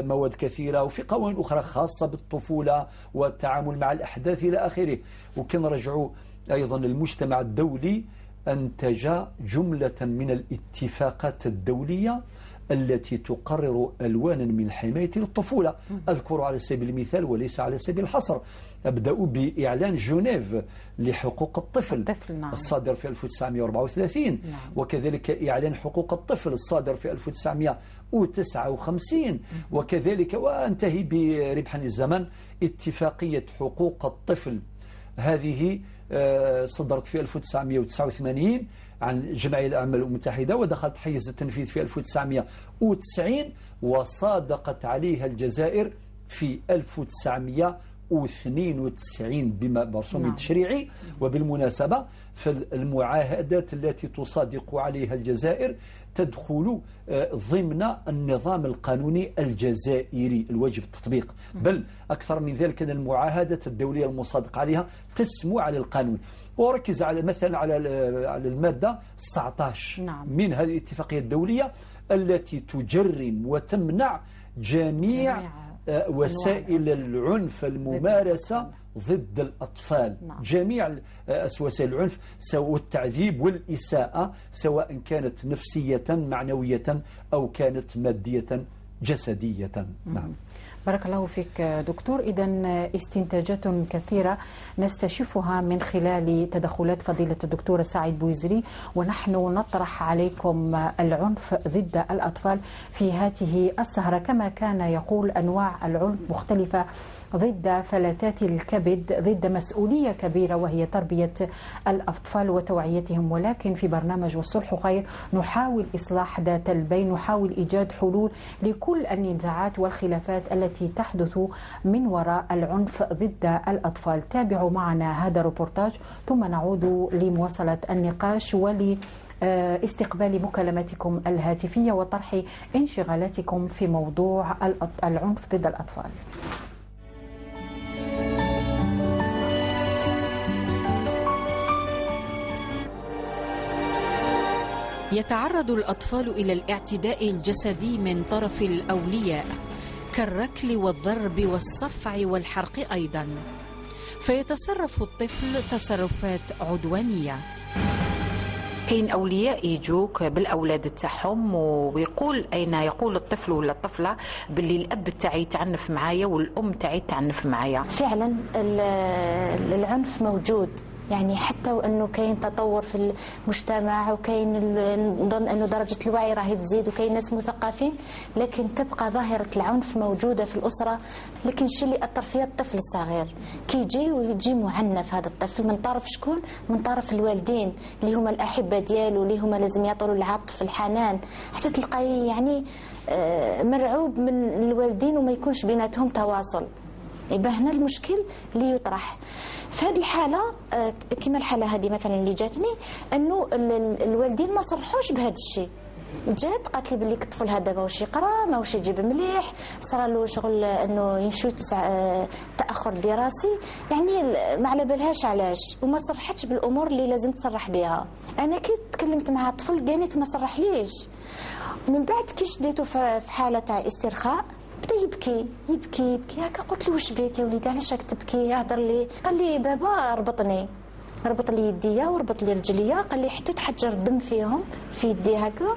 مواد كثيرة، وفي قوانين أخرى خاصة بالطفولة والتعامل مع الأحداث إلى آخره. وكنرجعوا أيضا للمجتمع الدولي، أنتج جملة من الاتفاقات الدولية التي تقرر ألوانا من الحماية للطفولة. أذكر على سبيل المثال وليس على سبيل الحصر، أبدأ بإعلان جنيف لحقوق الطفل نعم. الصادر في 1934. نعم. وكذلك إعلان حقوق الطفل الصادر في 1959. وكذلك وأنتهي بربحا الزمن اتفاقية حقوق الطفل، هذه صدرت في 1989 عن جمعية الأعمال المتحدة، ودخلت حيز التنفيذ في 1990، وصادقت عليها الجزائر في 1992 بما برسوم نعم. تشريعي. وبالمناسبة فالمعاهدات التي تصادق عليها الجزائر تدخل ضمن النظام القانوني الجزائري الواجب التطبيق، بل أكثر من ذلك أن المعاهدات الدولية المصادق عليها تسمو على القانون. وركز على مثلا على المادة 19 نعم. من هذه الاتفاقية الدولية التي تجرم وتمنع جميع وسائل العنف الممارسة ضد الأطفال. نعم. جميع وسائل العنف، سواء التعذيب والإساءة، سواء كانت نفسية معنوية أو كانت مادية جسدية. نعم. بارك الله فيك دكتور. إذا استنتاجات كثيرة نستشفها من خلال تدخلات فضيلة الدكتور سعيد بويزري، ونحن نطرح عليكم العنف ضد الأطفال في هذه السهرة. كما كان يقول أنواع العنف مختلفة ضد فلتات الكبد، ضد مسؤولية كبيرة وهي تربية الأطفال وتوعيتهم، ولكن في برنامج والصلح خير نحاول إصلاح ذات البين، نحاول إيجاد حلول لكل النزاعات والخلافات التي التي تحدث من وراء العنف ضد الأطفال. تابعوا معنا هذا الروبورتاج ثم نعود لمواصلة النقاش ول استقبال مكالماتكم الهاتفية وطرح انشغالاتكم في موضوع العنف ضد الأطفال. يتعرض الأطفال إلى الاعتداء الجسدي من طرف الأولياء كالركل والضرب والصفع والحرق أيضا، فيتصرف الطفل تصرفات عدوانية. كاين اولياء يجوك بالاولاد تاعهم ويقول اين يقول الطفل ولا الطفلة باللي الاب تاعي يتعنف معايا والام تاعي تعنف معايا. فعلا العنف موجود، يعني حتى وانه كاين تطور في المجتمع وكاين نظن انه درجه الوعي راهي تزيد وكاين ناس مثقفين، لكن تبقى ظاهره العنف موجودة في الاسرة. لكن الشيء اللي اثر فيها الطفل الصغير كي يجي ويجي معنف هذا الطفل من طرف شكون؟ من طرف الوالدين اللي هما الاحبة ديالو، اللي هما لازم يعطوا العطف الحنان، حتى تلقاه يعني مرعوب من الوالدين وما يكونش بيناتهم تواصل. يبقى هنا المشكل اللي يطرح في هذه الحالة، كما الحالة هذه مثلا اللي جاتني، انه الوالدين ما صرحوش بهذا الشيء. جات قالت لي باللي الطفل هذا ماهوش يقرا، ماهوش يجيب مليح، صرا له شغل انه ينشوت تاخر دراسي، يعني ما على بالهاش علاش، وما صرحتش بالامور اللي لازم تصرح بها. انا كي تكلمت مع الطفل قالت ما صرحليش. من بعد كي شديته في حاله تاع استرخاء بدا يبكي يبكي يبكي هكا. قلت له واش بيك يا وليدي، علاش راك تبكي؟ هضر لي. قال لي بابا ربطني، ربط لي يديا وربط لي رجليا، قال لي حتى تحجر الدم فيهم في يدي هكا،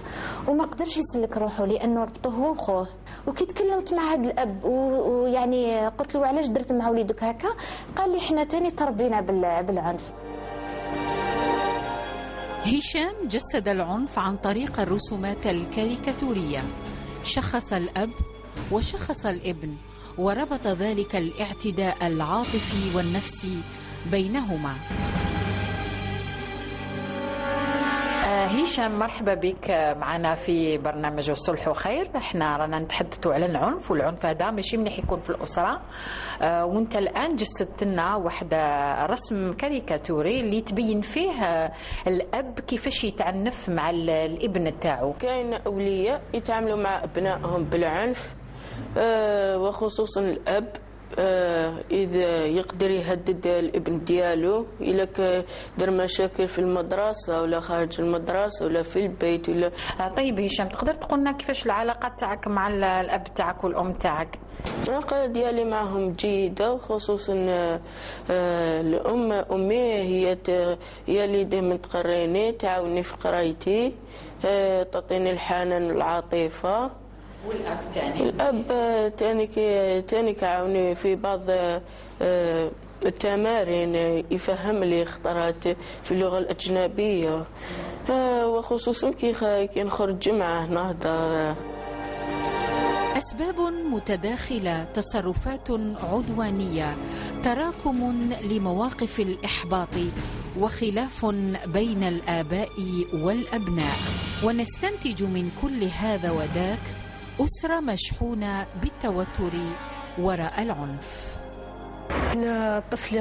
وما قدرش يسلك روحه لانه ربطوه هو وخوه. وكي تكلمت مع هذا الاب ويعني قلت له علاش درت مع وليدك هكا، قال لي حنا تاني تربينا بالعنف. هشام جسد العنف عن طريق الرسومات الكاريكاتورية، شخص الأب وشخص الابن وربط ذلك الاعتداء العاطفي والنفسي بينهما. هشام مرحبا بك معنا في برنامج الصلح خير. احنا رانا نتحدثوا على العنف، والعنف هذا ماشي مليح يكون في الأسرة، وانت الآن جسدت لنا واحد رسم كاريكاتوري اللي تبين فيه الأب كيفاش يتعنف مع الابن تاعو. كاين أولياء يتعاملوا مع أبنائهم بالعنف، وخصوصا الأب، إذا يقدر يهدد الابن ديالو إلا دار مشاكل في المدرسة ولا خارج المدرسة ولا في البيت ولا. طيب هشام، تقدر تقولنا كيفاش العلاقة تاعك مع الأب تاعك والأم تاعك؟ العلاقة ديالي معهم جيدة، وخصوصا الأم، أمي هي اللي دائما تقريني، تعاوني في قرايتي، تعطيني الحنان والعاطفة. والأب تاني؟ الأب تاني كعاوني في بعض التمارين، يفهم لي خطرات في اللغة الأجنبية، وخصوصا كي نخرج معه نهضر. أسباب متداخلة، تصرفات عدوانية، تراكم لمواقف الإحباط، وخلاف بين الآباء والأبناء. ونستنتج من كل هذا وذاك أسرة مشحونة بالتوتر وراء العنف. الطفل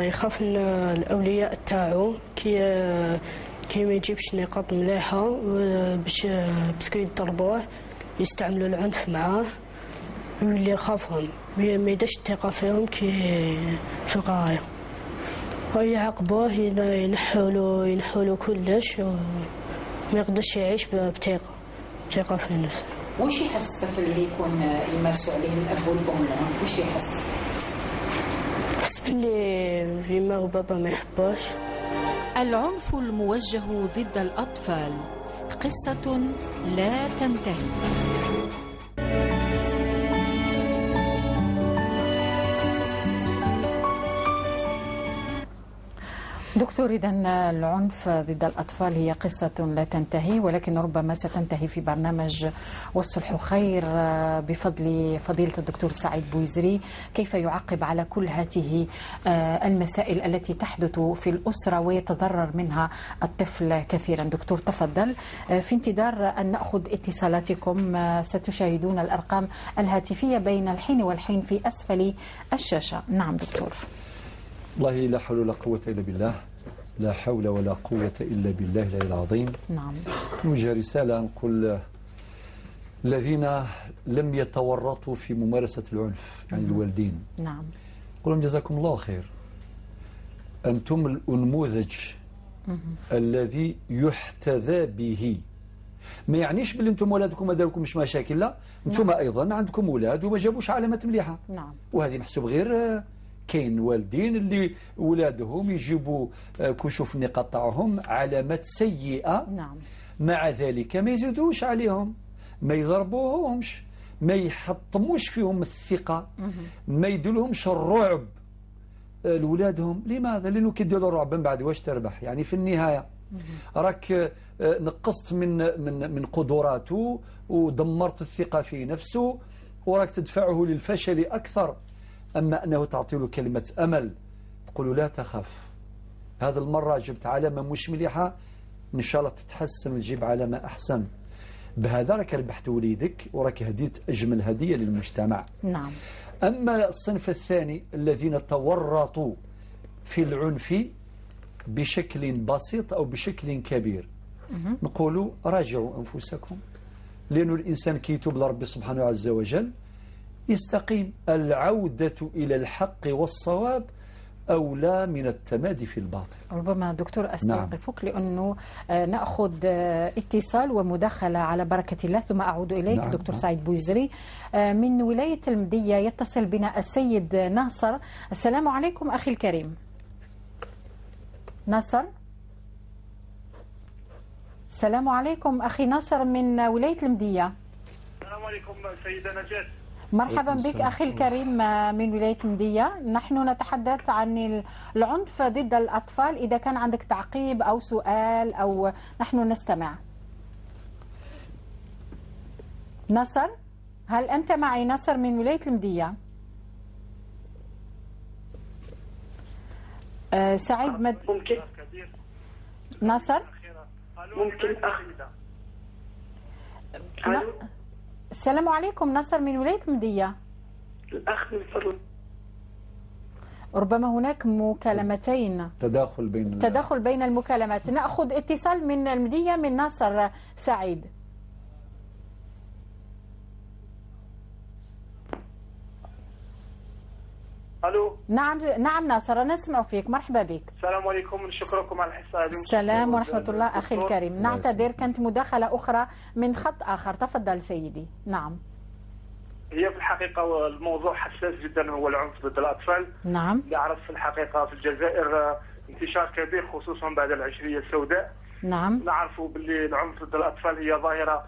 يخاف من الأولياء تاعو كي ما يجيبش نقاط مليحة باش parce que يضربوه، يستعملوا العنف معاه، ويولي يخافهم، ما يديرش الثقة فيهم كي في القراية، ويعاقبوه، ينحولو كلش، وما يقدرش يعيش بثقة في نفسه. واش يحس الطفل اللي يكون يمارسوا عليه الاب والام العنف؟ واش يحس؟ يحس باللي يما وبابا ما يحبوش. العنف الموجه ضد الاطفال قصة لا تنتهي. دكتور، إذا العنف ضد الأطفال هي قصة لا تنتهي، ولكن ربما ستنتهي في برنامج والصلح خير بفضل فضيلة الدكتور سعيد بويزري، كيف يعقب على كل هذه المسائل التي تحدث في الأسرة ويتضرر منها الطفل كثيرا. دكتور تفضل، في انتظار أن نأخذ اتصالاتكم، ستشاهدون الأرقام الهاتفية بين الحين والحين في أسفل الشاشة. نعم دكتور. والله لا حول ولا قوة إلا بالله، لا حول ولا قوة إلا بالله العلي العظيم. نعم. نوجه رسالة نقول الذين لم يتورطوا في ممارسة العنف، يعني الوالدين. نعم. نقول لهم جزاكم الله خير، أنتم الأنموذج الذي يحتذى به. ما يعنيش باللي انتم ولادكم ما داركمش مشاكل، لا، انتم ايضا عندكم اولاد وما جابوش علامات مليحة. نعم. وهذه محسوب غير كاين والدين اللي ولادهم يجيبوا كشوف النقاط تاعهم علامات سيئه. نعم. مع ذلك ما يزيدوش عليهم، ما يضربوهمش، ما يحطموش فيهم الثقة، ما يديرلهمش الرعب لولادهم. لماذا؟ لانه كي ديروا الرعب من بعد واش تربح؟ يعني في النهاية راك نقصت من من من قدراته ودمرت الثقة في نفسه، وراك تدفعه للفشل اكثر. اما انه تعطي له كلمة امل، تقول له لا تخف، هذا المرة جبت علامة مش مليحة، ان شاء الله تتحسن وتجيب علامة احسن. بهذا راك ربحت وليدك وراك هديت اجمل هديه للمجتمع. نعم. اما الصنف الثاني الذين تورطوا في العنف بشكل بسيط أو بشكل كبير، نقولوا راجعوا أنفسكم، لأن الإنسان كي يتوب لربي سبحانه عز وجل يستقيم. العودة إلى الحق والصواب أولى من التمادي في الباطل. ربما دكتور أستوقفك. نعم. لأنه نأخذ اتصال ومداخلة على بركة الله ثم أعود إليك. نعم. دكتور. نعم. سعيد بويزري من ولاية المدية يتصل بنا السيد ناصر. السلام عليكم أخي الكريم ناصر. السلام عليكم أخي ناصر من ولاية المدية. السلام عليكم سيدة نجاة. مرحبا بك أخي الكريم من ولاية المدية. نحن نتحدث عن العنف ضد الأطفال، إذا كان عندك تعقيب أو سؤال أو نحن نستمع. ناصر، هل أنت معي ناصر من ولاية المدية؟ سعيد ممكن ناصر؟ ممكن أخ. السلام عليكم ناصر من ولاية المدية. الأخ من فضلك. ربما هناك مكالمتين، تداخل بين المكالمات. نأخذ اتصال من المدية من ناصر سعيد. الو. نعم نعم ناصر، نسمع فيك، مرحبا بك. السلام عليكم، نشكركم على الحصة هذه. السلام ورحمة الله اخي الكريم. نعتذر، كانت مداخله اخرى من خط اخر، تفضل سيدي. نعم. هي في الحقيقة الموضوع حساس جدا، هو العنف ضد الاطفال. نعم. اللي عرف في الحقيقة في الجزائر انتشار كبير خصوصا بعد العشريه السوداء. نعم. نعرفوا باللي العنف ضد الاطفال هي ظاهره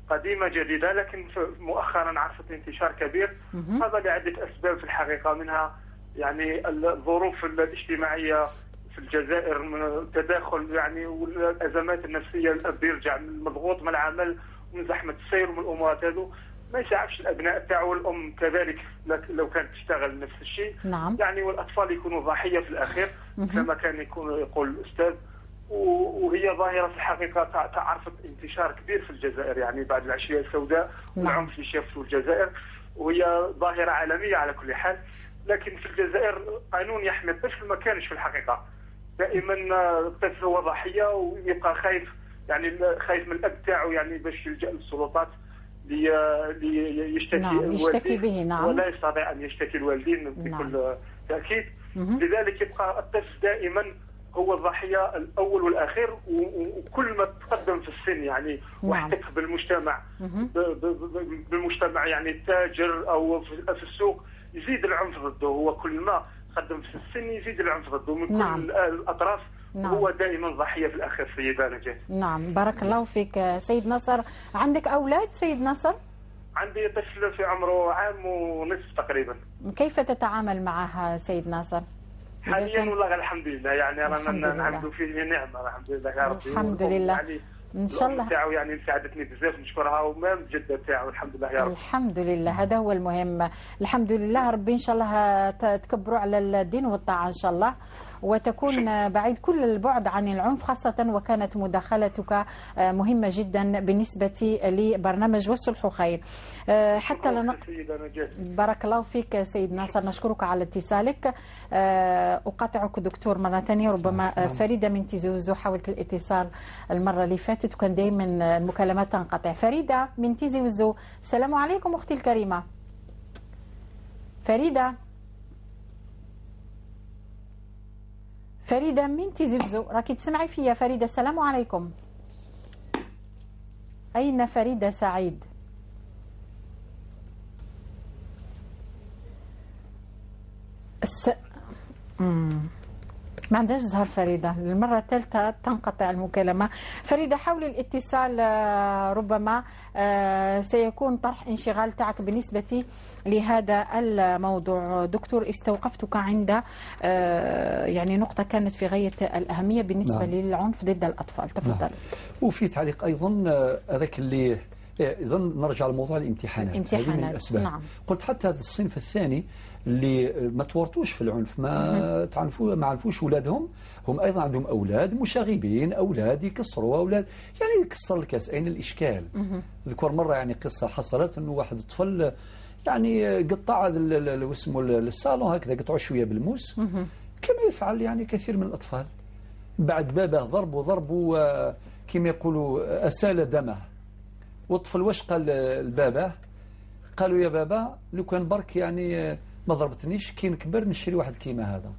قديمة جديدة، لكن مؤخرا عرفت انتشار كبير. هذا لعدة اسباب في الحقيقة، منها يعني الظروف الاجتماعية في الجزائر، من التداخل يعني والازمات النفسية، الاب يرجع مضغوط من العمل ومن زحمة السير ومن الامور هذو، ما يسعفش الابناء تاعو، الام كذلك لو كانت تشتغل نفس الشيء. نعم. يعني والاطفال يكونوا ضحية في الاخير كما كان يكون يقول الاستاذ. وهي ظاهرة في الحقيقة عرفت انتشار كبير في الجزائر، يعني بعد العشرية السوداء والعنف اللي شافته الجزائر، وهي ظاهرة عالمية على كل حال. لكن في الجزائر قانون يحمي الطفل ما كانش في الحقيقة، دائما الطفل هو ضحية ويبقى خايف، يعني خايف من الأب تاعو، يعني باش يلجأ للسلطات ليشتكي. نعم، يشتكي به. نعم. ولا يستطيع أن يشتكي الوالدين بكل نعم. تأكيد. لذلك يبقى الطفل دائما هو الضحية الأول والأخير، وكل ما تقدم في السن يعني واحتك بالمجتمع بالمجتمع يعني التاجر أو في السوق يزيد العنف ضده، هو كل ما قدم في السن يزيد العنف ضده من كل الأطراف. نعم. هو دائما ضحية في الأخير سيدة نجاة. نعم، بارك الله فيك سيد نصر. عندك أولاد سيد نصر؟ عندي طفل في عمره 1.5 عام تقريبا. كيف تتعامل معها سيد ناصر؟ حاليا والله الحمد لله، يعني رانا نعملوا فيه نعمه الحمد لله يا ربي. الحمد لله يعني ان شاء الله تاعو يعني ساعدتني بزاف، نشكرها، و même الجدة تاعو الحمد لله يا رب. الحمد لله، هذا هو المهم. الحمد لله ربي، ان شاء الله تكبروا على الدين والطاعة ان شاء الله، وتكون بعيد كل البعد عن العنف، خاصة وكانت مداخلتك مهمة جدا بالنسبة لبرنامج والصلح خير. حتى لنق... بارك الله فيك سيد ناصر، نشكرك على اتصالك. أقاطعك دكتور مرة ثانية، ربما فريدة من تيزي وزو حاولت الاتصال المرة اللي فاتت وكان دائما المكالمات تنقطع. فريدة من تيزي وزو، السلام عليكم أختي الكريمة. فريدة، فريدة من تيزي وزو، راكي تسمعي فيا فريدة؟ السلام عليكم. أين فريدة سعيد؟ ما عندهاش زهر فريدة، المرة الثالثة تنقطع المكالمة. فريدة حاولي الاتصال، ربما سيكون طرح انشغال تاعك بالنسبة لهذا الموضوع. دكتور، استوقفتك عند يعني نقطة كانت في غاية الأهمية بالنسبة نعم. للعنف ضد الأطفال، تفضل. نعم. وفي تعليق أيضا هذاك اللي إذا نرجع لموضوع الامتحانات، هذه من الأسباب. نعم. قلت حتى هذا الصنف الثاني اللي ما تورطوش في العنف، ما تعنفوا، ما عنفوش أولادهم، هم أيضا عندهم أولاد مشاغبين، أولاد يكسروا، أولاد يعني يكسر الكاس. أين الإشكال؟ ذكر مرة يعني قصة حصلت أنه واحد الطفل يعني قطع اسمه الصالون هكذا، قطعوا شوية بالموس كما يفعل يعني كثير من الأطفال. بعد بابه ضربه ضربه كما يقولوا أسال دمه. والطفل واش قال لباباه؟ قالوا يا بابا لو كان برك يعني ما ضربتنيش كي نكبر نشري واحد كيما هذا،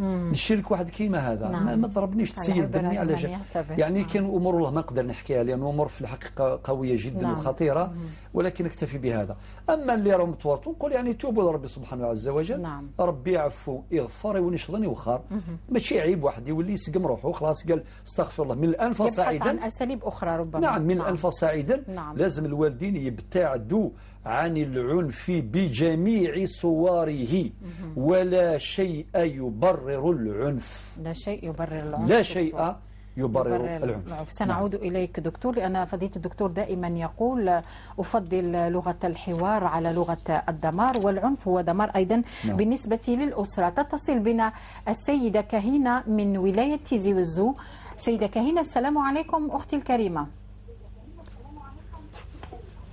نشري لك واحد كيما هذا. نعم. ما ضربنيش تسيل دمي على جال. يعني كاين امور والله ما نقدر نحكيها لان امور في الحقيقة قوية جدا. نعم. وخطيرة، ولكن نكتفي بهذا. اما اللي راهم متورطون نقول يعني توبوا لربي سبحانه عز وجل. نعم. ربي يعفو يغفر ونشظني وخار. ماشي عيب واحد يولي يسقم روحه خلاص قال استغفر الله من الان فصاعدا، عن اساليب اخرى ربما. نعم، من الان فصاعدا. نعم. لازم الوالدين يبتعدوا عن العنف بجميع صوره، ولا شيء يبرر العنف. لا شيء يبرر العنف. لا شيء يبرر العنف. سنعود إليك دكتور، لأن فضيلة الدكتور دائما يقول أفضل لغة الحوار على لغة الدمار، والعنف هو دمار أيضا. نعم. بالنسبة للأسرة. تتصل بنا السيدة كهينة من ولاية تيزي وزو. سيدة كهينة، السلام عليكم أختي الكريمة.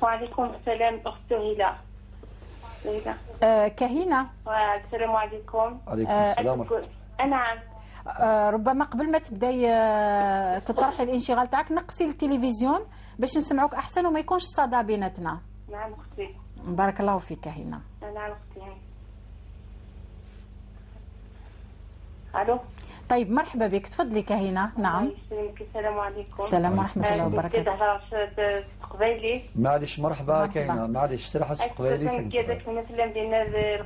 وعليكم السلام أخت هلا. كهينة، السلام عليكم. عليكم السلام. نعم. ربما قبل ما تبداي تطرحي الانشغال تاعك نقصي التلفزيون باش نسمعوك احسن وما يكونش صدى بيناتنا. نعم اختي. بارك الله فيك كهينة. نعم اختي. الو. طيب مرحبا بك، تفضلي كهينة. نعم. السلام عليكم. السلام ورحمة الله وبركاته. معليش مرحبا كهينة، معليش سرحة قبايلي. كذاك مثلا دينا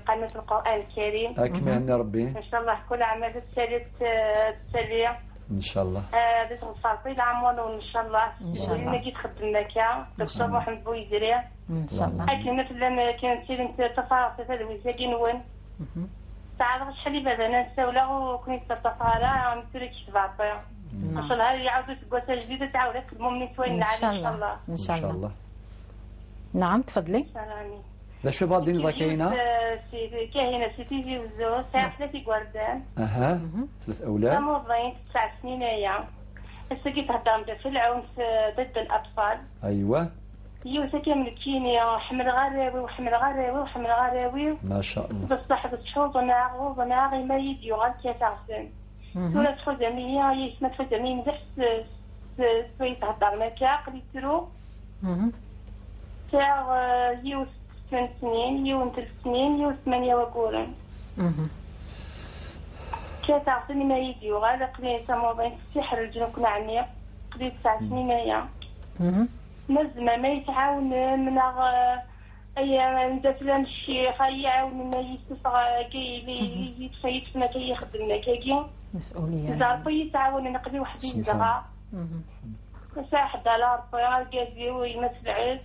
قناة القرآن الكريم. أكمل هنا ربي. إن شاء الله كل عام تسالي إن شاء الله. باش العمر وإن شاء الله. إن شاء الله. كي تخدمنا كا دكتور محمد بويدري. إن شاء الله. أكيد مثلا كانت تفاصيل هذا وين. تعرف شحال اللي بعدا نساولا وكنت تطفالا نترك كيف ان شاء الله يعاودوا تقوسه جديدة تعاود تخدموا من توين ان شاء الله. ان شاء الله. نعم تفضلي. لا شو فاضيين كاينه؟ كاينه سي تيزي وزو ساعة 3 كواردان. اها 3 اولاد. موظفين 9 سنين هي. هسه كي تهضر في العنف ضد الاطفال. ايوه. يوسف كامل كينيا حمل غراوي وحمل غراوي وحمل غراوي. ما شاء الله. بصح بتشوط وناغ ما يديو غير كتعرفن. ولا تخدمي هي يسمى تخدمي مزح سوي تهضر ما كاقليترو. تاع يوسف 8 سنين يوم 3 سنين يوم 8 وكورن. كتعرفني ما يديو غير قليل تموضين السحر الجنوب كنا عميق قليل 9 سنين هي. نزمة ما يتعاون من اي مثلا الشيخ يعاون ما يتفق كي يتفيت ما كيخدمنا كي مسؤولية زعما يتعاون نقضي واحد الزغا ساعة على ربي قازي ويمثل عز.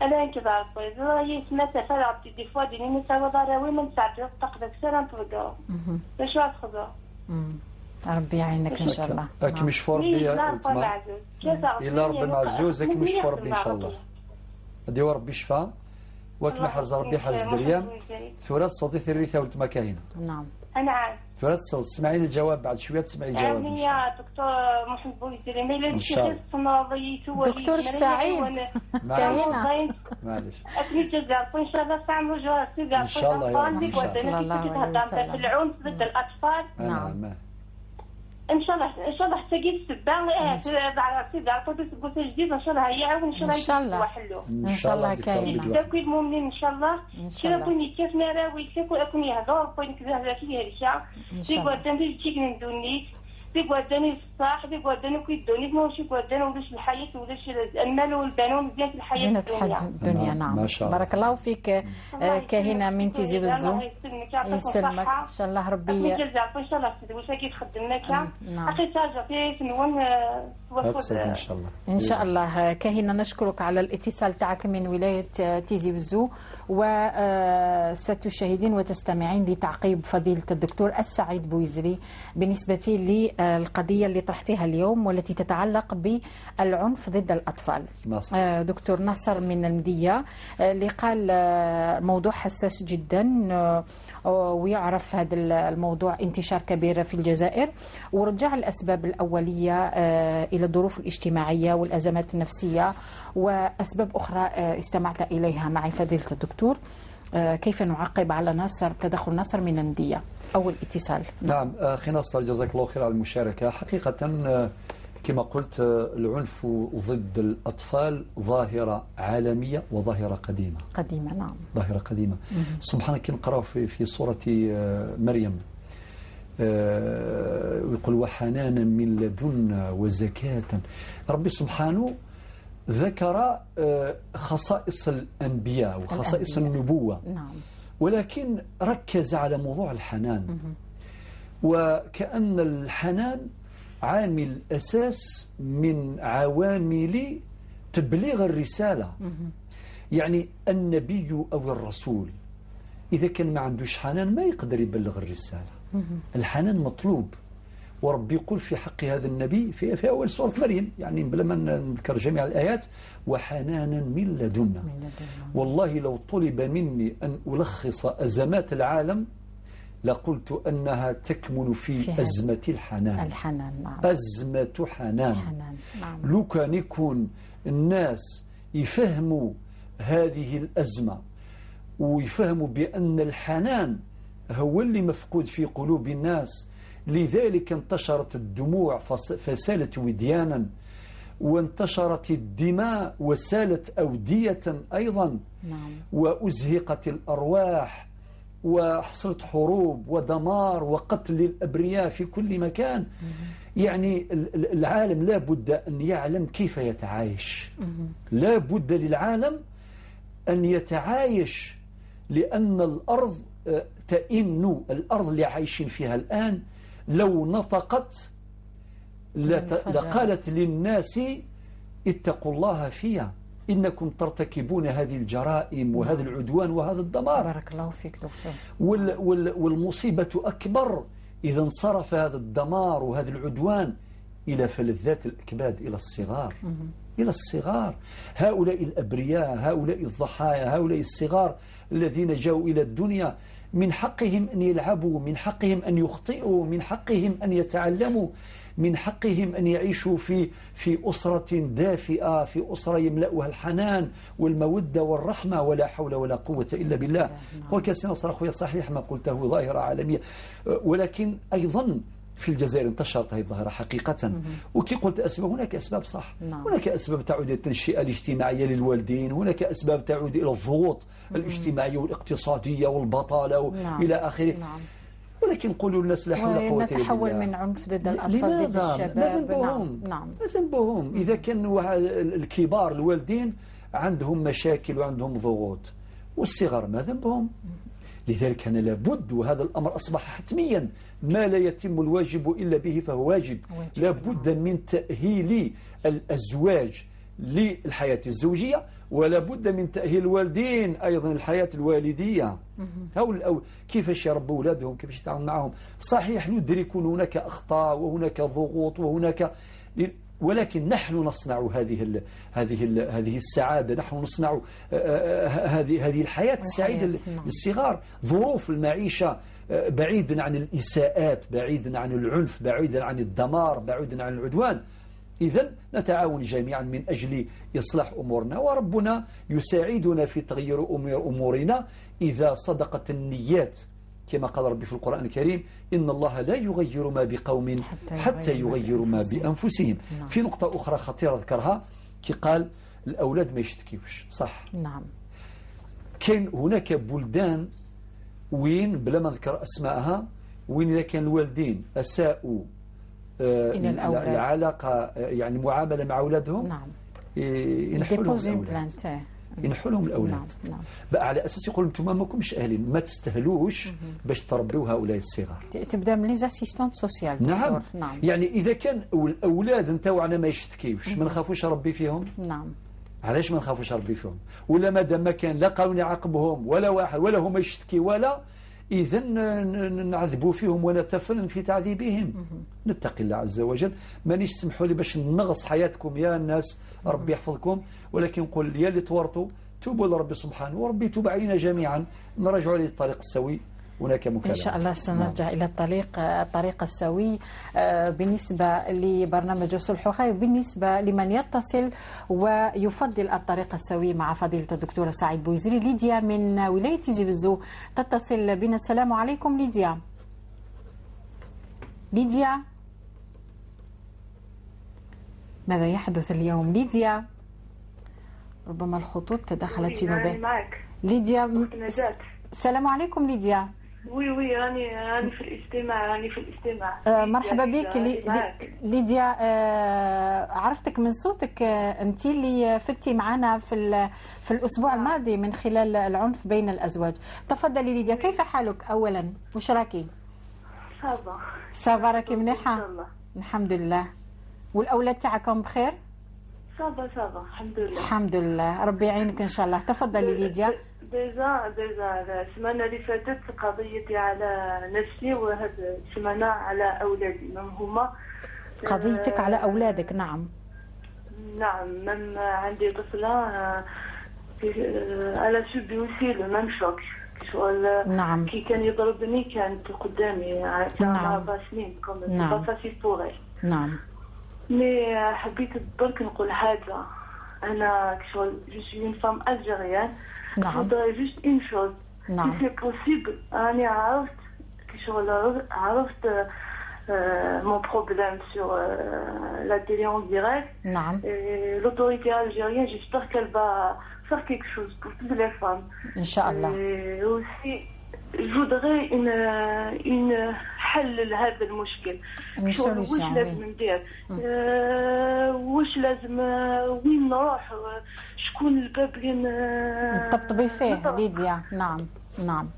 انا كذا ربي يسمى تفرع دي فوا ديني نساوي ضراوي من ساعات تقدر سنة تبقى باش تاخذ. ربي يعينك ان شاء الله. اك مشفور ربي الا ربي معزوز اك مشفور ربي ان شاء الله. هادي هو ربي شفا واك ما حرز ربي حرز دريام ثورات صديث الريثه ولد ما كاينه. نعم. نعم. ثورات تسمعي الجواب بعد شوية تسمعي الجواب. ان شاء الله. دكتور محمد بويزري ما الا دكتور سعيد كاينه. معليش. ان شاء الله ان شاء الله يا رب. ان شاء الله. في العنف ضد الاطفال. نعم. ان شاء الله ان شاء الله حتى كي السبان سيدي عطوتي سبوسه جديد ان شاء الله يعاون ان شاء الله يحلو ان شاء الله كاين كل المؤمنين ان شاء الله كي كوني كيف نراوي كيف كون يهضر كون كذا كي هرشا دي قدام دي تيك ندوني دي قدام الصح دي قدام كي دوني ماشي قدام ولاش الحياة ولاش المال والبنون زينة الحياة الدنيا. نعم بارك الله فيك كاهنه من تيزي وزو. يسلمك ان شاء الله ربي ان شاء الله واش كي تخدمنا كا اخي تاجا في نون ان شاء الله. ان شاء الله كاهنه نشكرك على الاتصال تاعك من ولاية تيزي وزو، وستشاهدين وتستمعين لتعقيب فضيلة الدكتور السعيد بويزري بالنسبة للقضية اللي طرحتها اليوم والتي تتعلق بالعنف ضد الاطفال. نصر. دكتور نصر من المديه اللي قال موضوع حساس جدا ويعرف هذا الموضوع انتشار كبير في الجزائر، ورجع الأسباب الأولية إلى الظروف الاجتماعية والأزمات النفسية وأسباب أخرى استمعت إليها معي فضيلة الدكتور. كيف نعقب على نصر تدخل نصر من المدية؟ أول اتصال. نعم أخي نصر جزاك الله خير على المشاركة. حقيقة كما قلت العنف ضد الأطفال ظاهرة عالمية وظاهرة قديمة. قديمة نعم. ظاهرة قديمة. سبحانك كي نقرأ في سورة مريم ويقول وحنانا من لدنا وزكاة. ربي سبحانه ذكر خصائص الأنبياء وخصائص النبوة. نعم. ولكن ركز على موضوع الحنان. وكأن الحنان عامل أساس من عوامل تبليغ الرسالة. يعني النبي أو الرسول إذا كان ما عندوش حنان ما يقدر يبلغ الرسالة. الحنان مطلوب، وربي يقول في حق هذا النبي في أول سورة مريم، يعني بلا ما نذكر جميع الآيات، وحنانا من لدنا. والله لو طلب مني أن ألخص أزمات العالم لقلت أنها تكمن في أزمة الحنان. الحنان نعم. أزمة حنان. نعم. لو كان يكون الناس يفهموا هذه الأزمة ويفهموا بأن الحنان هو اللي مفقود في قلوب الناس، لذلك انتشرت الدموع فسالت وديانا، وانتشرت الدماء وسالت أودية أيضا. نعم. وأزهقت الأرواح وحصلت حروب ودمار وقتل للأبرياء في كل مكان. يعني العالم لا بد أن يعلم كيف يتعايش. لا بد للعالم أن يتعايش، لأن الأرض تئن، الأرض اللي عايشين فيها الآن لو نطقت لقالت للناس اتقوا الله فيها، إنكم ترتكبون هذه الجرائم وهذا العدوان وهذا الدمار. بارك الله فيك دكتور. والمصيبة أكبر إذا انصرف هذا الدمار وهذا العدوان إلى فلذات الأكباد، إلى الصغار. إلى الصغار، هؤلاء الأبرياء، هؤلاء الضحايا، هؤلاء الصغار الذين جاءوا إلى الدنيا، من حقهم أن يلعبوا، من حقهم أن يخطئوا، من حقهم أن يتعلموا، من حقهم أن يعيشوا في أسرة دافئة، في أسرة يملأها الحنان والمودة والرحمة، ولا حول ولا قوة إلا بالله. قل كاسي نصر أخويا، صحيح ما قلته، ظاهرة عالمية، ولكن أيضا في الجزائر انتشرت هذه الظاهرة حقيقة. وكي قلت أسباب، هناك أسباب صح. هناك أسباب تعود إلى التنشئة الاجتماعية للوالدين، هناك أسباب تعود إلى الضغوط الاجتماعية والاقتصادية والبطالة إلى آخره. ولكن قولوا للناس لا حول ولا قوة إلا بالله. نتحول من عنف ضد الأطفال ضد الشباب. ما ذنبهم؟ نعم. ما ذنبهم؟ إذا كان الكبار الوالدين عندهم مشاكل وعندهم ضغوط، والصغار ما ذنبهم؟ لذلك أنا لابد، وهذا الأمر أصبح حتميا، ما لا يتم الواجب إلا به فهو واجب. لابد من تأهيل الأزواج للحياة الزوجية، ولا بد من تأهيل الوالدين أيضا الحياة الوالدية، أو كيفاش يربوا أولادهم، كيفاش يتعاملوا معهم. صحيح ندرك أن هناك أخطاء وهناك ضغوط وهناك، ولكن نحن نصنع هذه السعادة، نحن نصنع هذه الحياة السعيدة للصغار. ظروف المعيشة بعيدا عن الإساءات، بعيدا عن العنف، بعيدا عن الدمار، بعيدا عن العدوان. إذا نتعاون جميعا من أجل إصلاح أمورنا، وربنا يساعدنا في تغيير أمورنا إذا صدقت النيات، كما قال ربي في القرآن الكريم: إن الله لا يغير ما بقوم حتى يغيروا ما بأنفسهم. نعم. في نقطة أخرى خطيرة ذكرها، كي قال الأولاد ما يشتكيوش، صح؟ نعم. كاين هناك بلدان وين بلا ما نذكر أسماءها، وين إذا كان الوالدين أساءوا العلاقة، يعني معاملة مع أولادهم، نعم، ينحوا لهم الأولاد، ينحوا لهم الأولاد. نعم. نعم. بقى على أساس يقول أنتم ما كمش أهلين، ما تستاهلوش باش تربيو هؤلاء الصغار. تبدا من les assistantes sociales. نعم. نعم. يعني إذا كان الأولاد نتاعنا ما يشتكيوش، ما نخافوش ربي فيهم. نعم. علاش ما نخافوش ربي فيهم؟ ولا مادام ما كان لا قانون يعاقبهم ولا واحد ولا هما يشتكي ولا، إذا نعذبوا فيهم ونتفنن في تعذيبهم. نتقي الله عز وجل. مانيش سمحوا لي باش نغص حياتكم يا الناس، ربي يحفظكم، ولكن نقول يا اللي تورطوا توبوا لربي سبحانه، وربي يتوب علينا جميعا، نرجعوا للطريق السوي. هناك مكالمة إن شاء الله سنرجع. نعم. إلى الطريق السوي بالنسبة لبرنامج الصلح خير، بالنسبة لمن يتصل ويفضل الطريق السوي مع فضيلة الدكتورة سعيد بويزري. ليديا من ولاية تيزي وزو تتصل بنا. السلام عليكم ليديا. ليديا، ماذا يحدث اليوم ليديا؟ ربما الخطوط تدخلت فيما بين. ليديا، السلام عليكم ليديا. oui oui، راني في الاستماع، راني في الاستماع. مرحبا بك ليديا. عرفتك من صوتك، انت اللي فتي معنا في الاسبوع الماضي من خلال العنف بين الازواج. تفضلي ليديا، كيف حالك اولا؟ وش راكي؟ ça va ça va، راكي مليحة؟ الحمد لله. والاولاد تاعكم بخير؟ ça va ça va، الحمد لله. الحمد لله، ربي يعينك ان شاء الله. تفضلي ليديا. déjà السمانة اللي فاتت قضيتي على نفسي، وهاد السمانة على أولادي. même هما قضيتك على أولادك؟ نعم. نعم، même عندي طفلة elle a subi aussi le même choc. شغل. نعم. كي كان يضربني كانت قدامي. نعم. 4 سنين. نعم. pas facile pour elle. نعم. mais حبيت برك نقول حاجة، أنا شغل je suis une femme algérienne. نعم. Je voudrais juste une chose. نعم. Si c'est possible, راني عرفت شغل، عرفت mon problème sur la télé en direct. نعم. Et l'autorité algérienne, j'espère qu'elle va faire quelque chose pour toutes les femmes. إن شاء الله. Et aussi, je voudrais une حل لهذا المشكل. شغل واش لازم ندير؟ واش لازم، وين نروح؟ شكون الباب اللي نطبطبي فيه ليديا؟ نعم نعم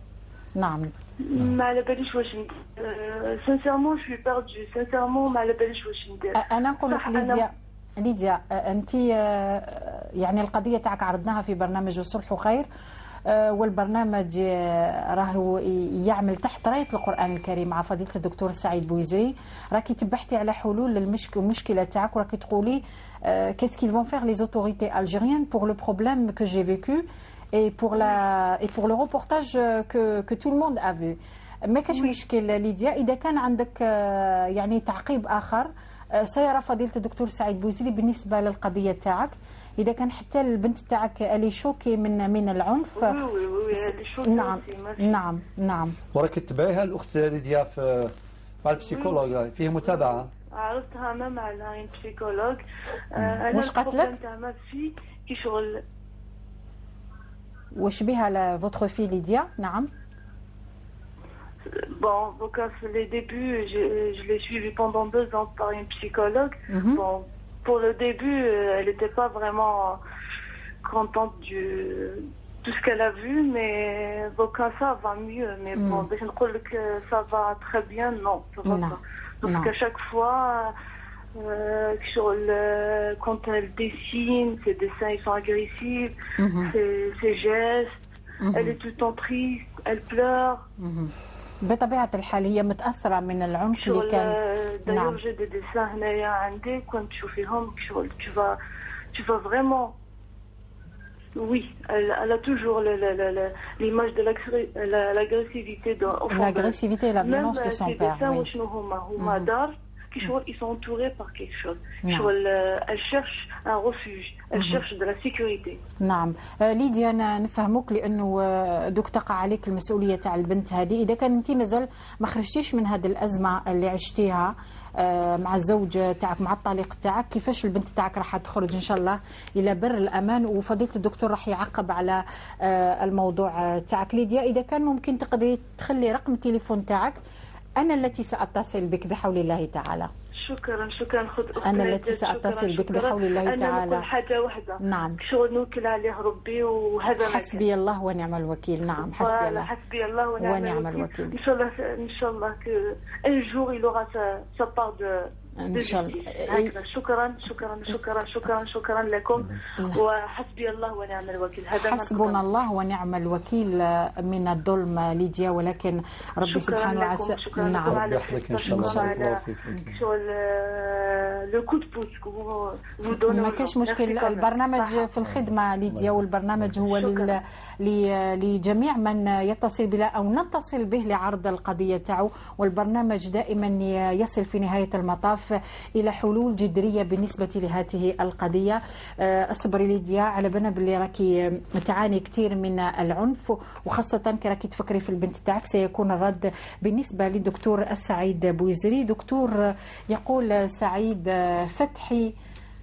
نعم. ما على باليش واش ندير، sincèrement je suis perdue، sincèrement ما على باليش واش ندير. انا نقول لك ليديا، ليديا انت يعني القضية تاعك عرضناها في برنامج الصلح خير، والبرنامج راهو يعمل تحت راية القرآن الكريم مع فضيلة الدكتور سعيد بويزري. راكي تبحثي على حلول للمشكلة تاعك، وراكي تقولي qu'est-ce qu'ils vont faire les autorités algériennes pour le problème que j'ai vécu et pour le reportage que tout le monde a vu. ما كاش مشكل ليديا، إذا كان عندك يعني تعقيب آخر، سيرى فضيلة الدكتور سعيد بويزري بالنسبة للقضية تاعك، إذا كان حتى البنت تاعك elle est choquée من العنف. oui oui oui. نعم نعم نعم. وراك تتبعيها الأخت ليديا في مع ال psychologue، فيه متابعة. عرفتها même على une psychologue. واش قالت لك؟ تاع ma fille كي شغل واش بها votre fille ليديا؟ نعم. Bon, donc les débuts, je l'ai suivi pendant 2 ans par une psychologue. Bon, pour le début, elle n'était pas vraiment contente du tout ce qu'elle a vu, mais bon, quand ça va mieux. Mais bon, باش نقول لك ça va très bien, non, ça va Non. pas. Parce Non. qu'à chaque fois, Quand elle dessine, ses dessins ils sont agressifs, ses gestes, elle est tout le temps triste, elle pleure. بطبيعة الحال هي متأثرة من العنف اللي كان. نعم. D'ailleurs j'ai des dessins هنايا عندي كنت تشوفيهم شغل tu vas vraiment. Oui, elle a toujours l'image de l'agressivité au fond. L'agressivité et la violence de son père. Oui. Ils sont entourés par quelque chose. Elle cherche un refuge, elle cherche de la sécurité. نعم ليديا، أنا نفهمك لأنه دوك تقع عليك المسؤولية تاع البنت هذه. إذا كان أنت مازال ما خرجتيش من هذه الأزمة اللي عشتيها مع الزوج تاعك، مع الطليق تاعك، كيفاش البنت تاعك راح تخرج إن شاء الله إلى بر الأمان؟ وفضيلة الدكتور راح يعقب على الموضوع تاعك. ليديا، إذا كان ممكن تقدري تخلي رقم التليفون تاعك، أنا التي سأتصل بك بحول الله تعالى. شكرا شكرا. خذ أنا التي سأتصل بك بحول الله تعالى. أنا نقول حاجة واحدة. نعم. شغل نوكل عليه ربي وهذا حسبي الله ونعم الوكيل. نعم، حسبي الله، حسبي الله ونعم الوكيل. إن شاء الله إن شاء الله un jour il aura sa part de إن شاء الله. شكرا شكرا شكرا شكرا شكرا لكم، وحسبي الله ونعم الوكيل. هذا حسبنا الله ونعم الوكيل من الظلم ليديا، ولكن ربي سبحانه وتعالى. نعم، ربي يحفظك ان شاء الله. بارك الله فيك. le coup de pouce ما كاش مشكل، البرنامج في الخدمة ليديا، والبرنامج هو لجميع من يتصل بنا او نتصل به لعرض القضية تاعو، والبرنامج دائما يصل في نهاية المطاف الى حلول جذرية بالنسبة لهذه القضية. اصبري ليديا، على بالنا باللي راكي تعاني كثير من العنف، وخاصة كي راكي تفكري في البنت تاعك. سيكون الرد بالنسبة للدكتور السعيد بويزري. دكتور، يقول سعيد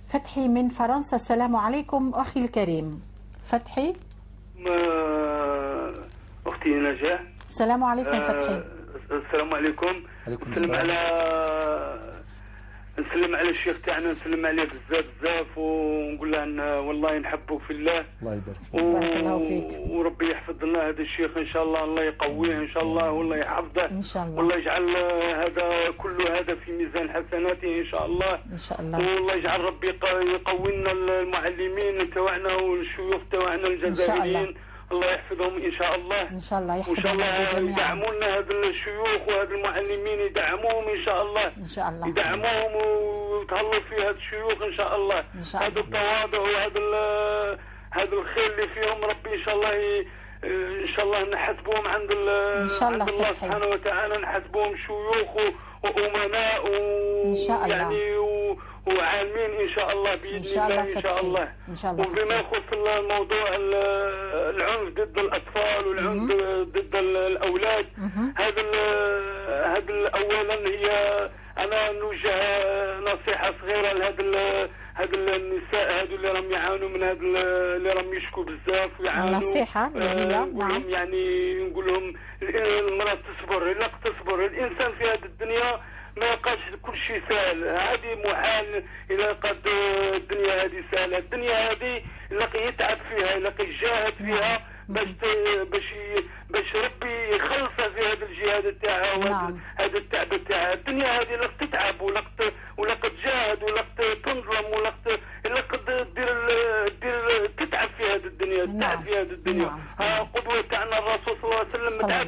فتحي من فرنسا، السلام عليكم اخي الكريم فتحي. اختي نجاح، السلام عليكم فتحي. السلام عليكم. عليكم السلام. نسلم على الشيخ تاعنا، نسلم عليه بزاف بزاف، ونقول له ان والله نحبه في الله. الله يبارك فيك. بارك الله فيك. وربي يحفظ لنا هذا الشيخ ان شاء الله، الله يقويه ان شاء الله، والله يحفظه ان شاء الله، والله يجعل هذا كل هذا في ميزان حسناته ان شاء الله. ان شاء الله. والله يجعل ربي يقوي لنا المعلمين تاعنا والشيوخ تاعنا الجزائريين، الله يحفظهم ان شاء الله. ان شاء الله يحفظهم، وان شاء الله يدعموا لنا هذا الشيوخ وهذا المعلمين، يدعموهم ان شاء الله. ان شاء الله يدعموهم ويتهلوا في هذا الشيوخ ان شاء الله. ان شاء الله. هذا التواضع وهذا هذا الخير اللي فيهم، ربي ان شاء الله ان شاء الله نحسبوهم عند ان شاء الله، عند الله سبحانه وتعالى، نحسبوهم شيوخ وامناء ان شاء الله، يعني وعالمين ان شاء الله باذن الله ان شاء الله. ان شاء الله. وبما يخص الموضوع العنف ضد الاطفال والعنف ضد الاولاد، هذا اولا هي انا نوجه نصيحة صغيرة لهذا هاد النساء هادو اللي راهم يعانوا من هاد اللي راهم يشكوا بزاف ويعانوا. نصيحة اللي هي نعم، يعني نقول لهم المراة تصبر، لا تصبر. الانسان في هذه الدنيا ما يلقاش كل شيء سهل، هذه محال الى قد الدنيا هذه سهلة. الدنيا هذه اللي يتعب فيها، اللي يجاهد فيها باش باش باش ربي يخلصها في هذا الجهاد تاعها وهذا هذا التعب تاعها. الدنيا هذه لا تتعب ولا تجاهد ولا تنظلم ولا دير تتعب في هذه الدنيا. تتعب في هذه الدنيا. قدوة تاعنا الرسول صلى الله عليه وسلم تعب،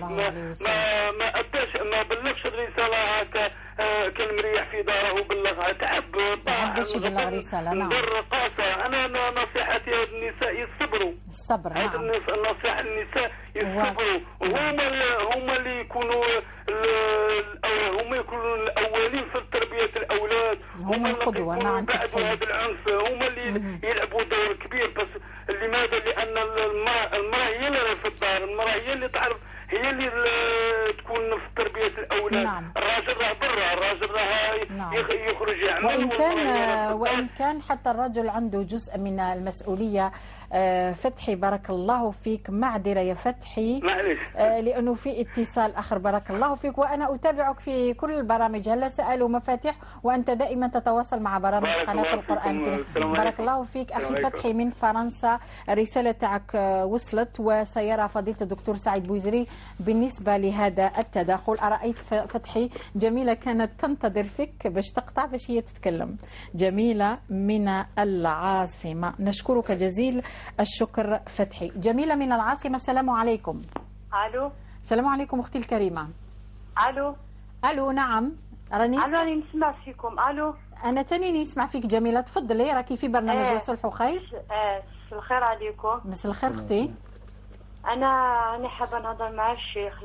ما اداش، ما بلغش الرسالة هكا، كان مريح في داره وبلغها، تعب باش يبلغ رسالة. نعم. قاسى. انا نصيحتي هاد النساء يصبروا. الصبر. نعم. النصيحة النساء يصبروا، هما اللي يكونوا هما يكونوا الاولين في تربيه الاولاد، هما القدوة. نعم. بعد هذا العنف هما اللي يلعبوا دور كبير. بس لماذا؟ لان المراة هي اللي في الدار، المراة هي اللي تعرف، هي اللي تكون في تربيه الاولاد. نعم. الراجل راه برا، الراجل راه نعم. يخرج يعمل. وان كان حتى الرجل عنده جزء من المسؤولية. فتحي بارك الله فيك، معذرة يا فتحي، معلش لانه في اتصال اخر. بارك الله فيك، وانا اتابعك في كل البرامج. هلا سالوا مفاتيح، وانت دائما تتواصل مع برامج قناة القران. بارك الله فيك اخي فتحي من فرنسا. الرسالة تاعك وصلت، وسيرى فضيلة الدكتور سعيد بويزري بالنسبة لهذا التداخل. ارايت فتحي جميلة كانت تنتظر فيك باش تقطع باش هي تتكلم. جميلة من العاصمة، نشكرك جزيل الشكر فتحي. جميلة من العاصمة، السلام عليكم. الو. السلام عليكم اختي الكريمة. الو. الو نعم، راني راني نسمع فيكم. الو. انا تاني نسمع فيك جميلة، تفضلي راكي في برنامج وصلح خير. مساء الخير عليكم. مساء الخير اختي. انا حابة نهضر مع الشيخ.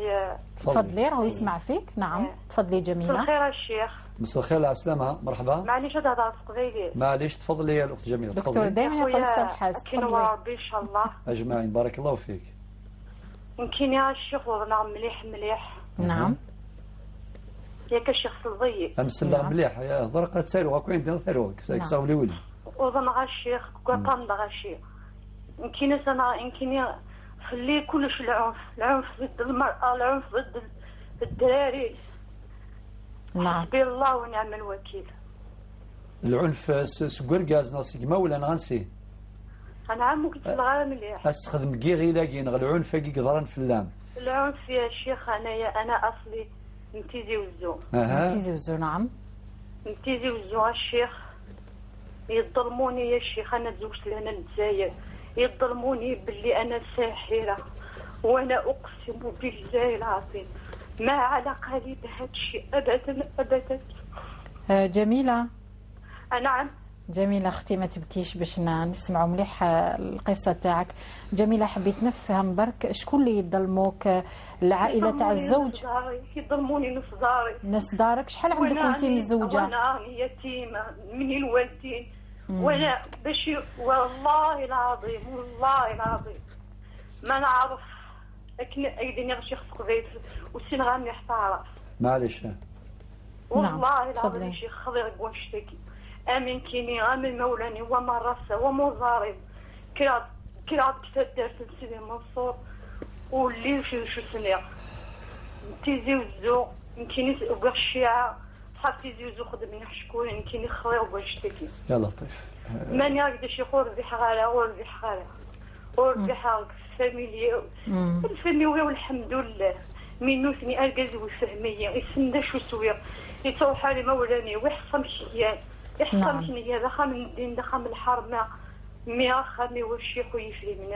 تفضلي راهو يسمع فيك. نعم تفضلي جميلة. مساء الخير الشيخ. مساء الخير على السلامة، مرحبا. معليش تهضر قبيلي. معليش تفضلي يا الاخت جميلة. دكتور دائما يقول سمحه. تفضلي. ربي ان شاء الله اجمعين، بارك الله فيك. يمكن يا الشيخ وضعنا مليح مليح. نعم ياك الشيخ صديق امس مليح يا هضر قد سالو كاين ديال ثروك ساولي ولي وضعنا الشيخ قطان الشيخ. يمكن انا يمكن خلي كلش العنف، العنف ضد المرأة، العنف ضد الدراري. نعم. حسبي الله ونعم الوكيل. العنف سكوركاز ناسيك ما ولا نغنسي. انا عمو كنت الغالة مليح. استخدم كي غيلاكي نغ العنف كي قدران في اللام. العنف يا شيخ انا اصلي من تيزي وزو. من تيزي وزو نعم. من تيزي وزو الشيخ يظلموني يا شيخ، انا تزوجت لهنا للجزائر، يظلموني باللي انا ساحرة، وانا اقسم بالله العظيم ما علاقة لي بهذا الشيء ابدا ابدا. جميلة. نعم جميلة اختي ما تبكيش باش نسمعوا مليح القصة تاعك. جميلة حبيت نفهم برك شكون اللي يظلموك؟ العائلة تاع الزوج؟ يظلموني نص داري. نص دارك. شحال عندك وانت متزوجة؟ وانا يتيمة من الوالدين، وانا باش والله العظيم والله العظيم ما نعرف لكن ايديني غير شي خص قبيل وسين غامي حتى عرف. معليش. والله العظيم شي خضير ونشتكي امين كيني امين مولاني وما راسه وما ضارب كرا كتا دارت سيدي منصور واللي شو سنيا تيزي وزو يمكن وكاع الشيعة صحاب تيزي وزو خدمني شكون يمكن خضير ونشتكي. يا لطيف. ماني هكذا شي خور ذي حغاله غور ذي حغاله غور ذي حغ الفاميليا الفاميليا والحمد لله مينوثني اركز وفهميه يسند شو سوير يتوحى لي مولاني ويحصم شيان يحصم شنيا دخل من الدين دخل من الحرمة مي خامي والشيخ ويفلي من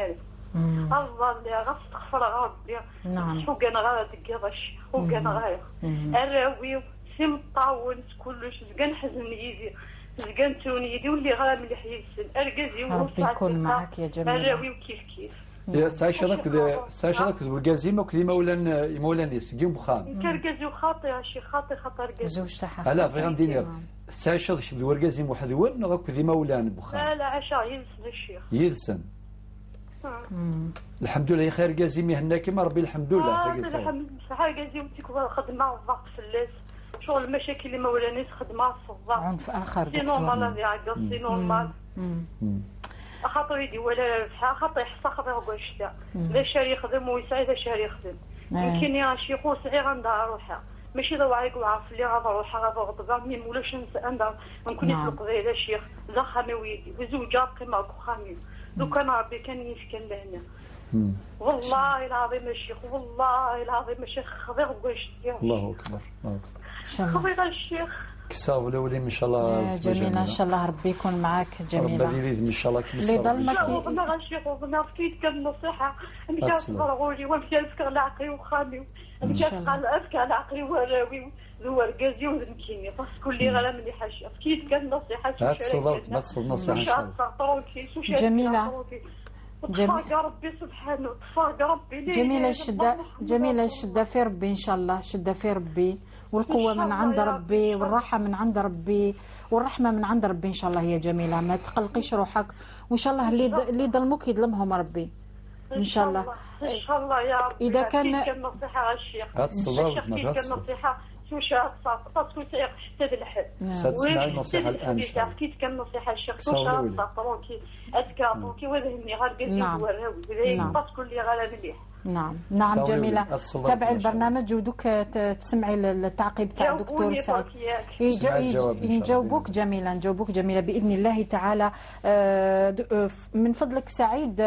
هذا الله اللي غاستغفر ربي. نعم. حوكان غا دكا الشيخ وكان غا الراوي سمطاون كلش زكان حزن يدي زكان توني يدي واللي غا مليح يسن اركزي ربي يكون معاك يا جميلة. الراوي وكيف كيف تعيش هذاك تعيش هذاك الكازي ما كذي مولان يسقيم بخام كركازي خاطي شي خاطي خاطر كازي زوج تاعها لا في غندير تعيش هذاك الوركازي واحد ون غاك كذي مولان بخام. لا لا عشا يلسن الشيخ يلسن. الحمد لله خير كازي مهنا كيما ربي الحمد لله. الحمد لله كازي وتيك خدمة الضغط في اللاس شغل المشاكل اللي مولانيس خدمة في الضغط عنف اخر c'est normal هذه عقل c'est normal خاطر يدي ولا ربحها خاطر يحصى خاطر هو الشتاء ذا شهر يخدم ويسعى ذا شهر يخدم يمكن يا شي خو سعي غندار روحها ماشي ضو عيق وعارف اللي غادا روحها غادا غضبان مي مولاش ندار نكون في القضية شيخ ذا خامي ويدي وزوجة قيمة خامي لو كان ربي كان يسكن لهنا. والله العظيم الشيخ والله العظيم الشيخ خضير وقشتي. الله اكبر الله اكبر. خضير الشيخ كساو الاولين ان شاء الله. جميلة ان شاء الله ربي يكون معاك جميلة. ربي يريد ان شاء الله كما اللي ظلمك وضنا الشيخ وضنا فيك كان نصيحة مشى تفرغولي ومشى نفكر العقلي وخامي مشى افكار العقلي وراوي ذو ركازي وذمكيني parce que اللي غلا مليحة الشيخ كي كان نصيحة ما تصدر نصيحة ان شاء الله. جميلة جميلة ربي سبحانه تفاق ربي. جميلة الشدة جميلة الشدة في ربي ان شاء الله، شده في ربي والقوة من عند ربي والراحة من عند ربي والرحمة من عند ربي إن شاء الله يا جميلة. ما تقلقيش روحك وإن شاء الله اللي ظلموك يظلمهم ربي إن شاء الله. إن شاء الله يا ربي. إذا كان النصيحة الشيخ النصيحة شو parce que سيق حتى بالحد. تسمعي النصيحة الآن إن شاء الله. كي كان النصيحة الشيخ tranquille أذكى tranquille وذهني غير قلبي وراوي parce que اللي غالا مليح. نعم نعم جميلة تابعي البرنامج ودوك تسمعي التعقيب تاع الدكتور سعيد. نجاوبوك جميلة نجاوبوك جميلة بإذن الله تعالى. من فضلك سعيد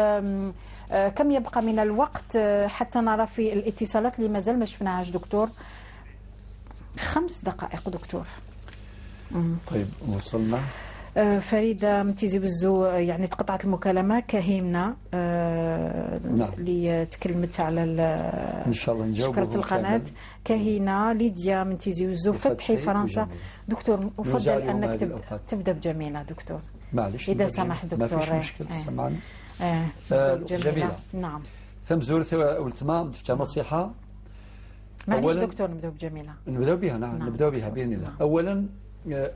كم يبقى من الوقت حتى نرى في الاتصالات اللي مازال ما شفناهاش دكتور؟ 5 دقائق دكتور. طيب وصلنا فريدة من تيزي وزو، يعني تقطعت المكالمة. كهيمنا نعم. اللي تكلمت على ان شاء الله نجاوب. شكرت القناة. كهينة ليديا من تيزي وزو، فتحي فرنسا. وجميلة. دكتور أفضل أنك تبدأ بجميلة دكتور. معلش إذا سمح دكتور. ما فيش مشكل. سمعنا. جميلة. نعم. ثم زورت ولتما دفت نصيحة. معليش دكتور نبدأ بجميلة. نبدأ بها. نعم. نبدأ بها بإذن الله. نعم. أولا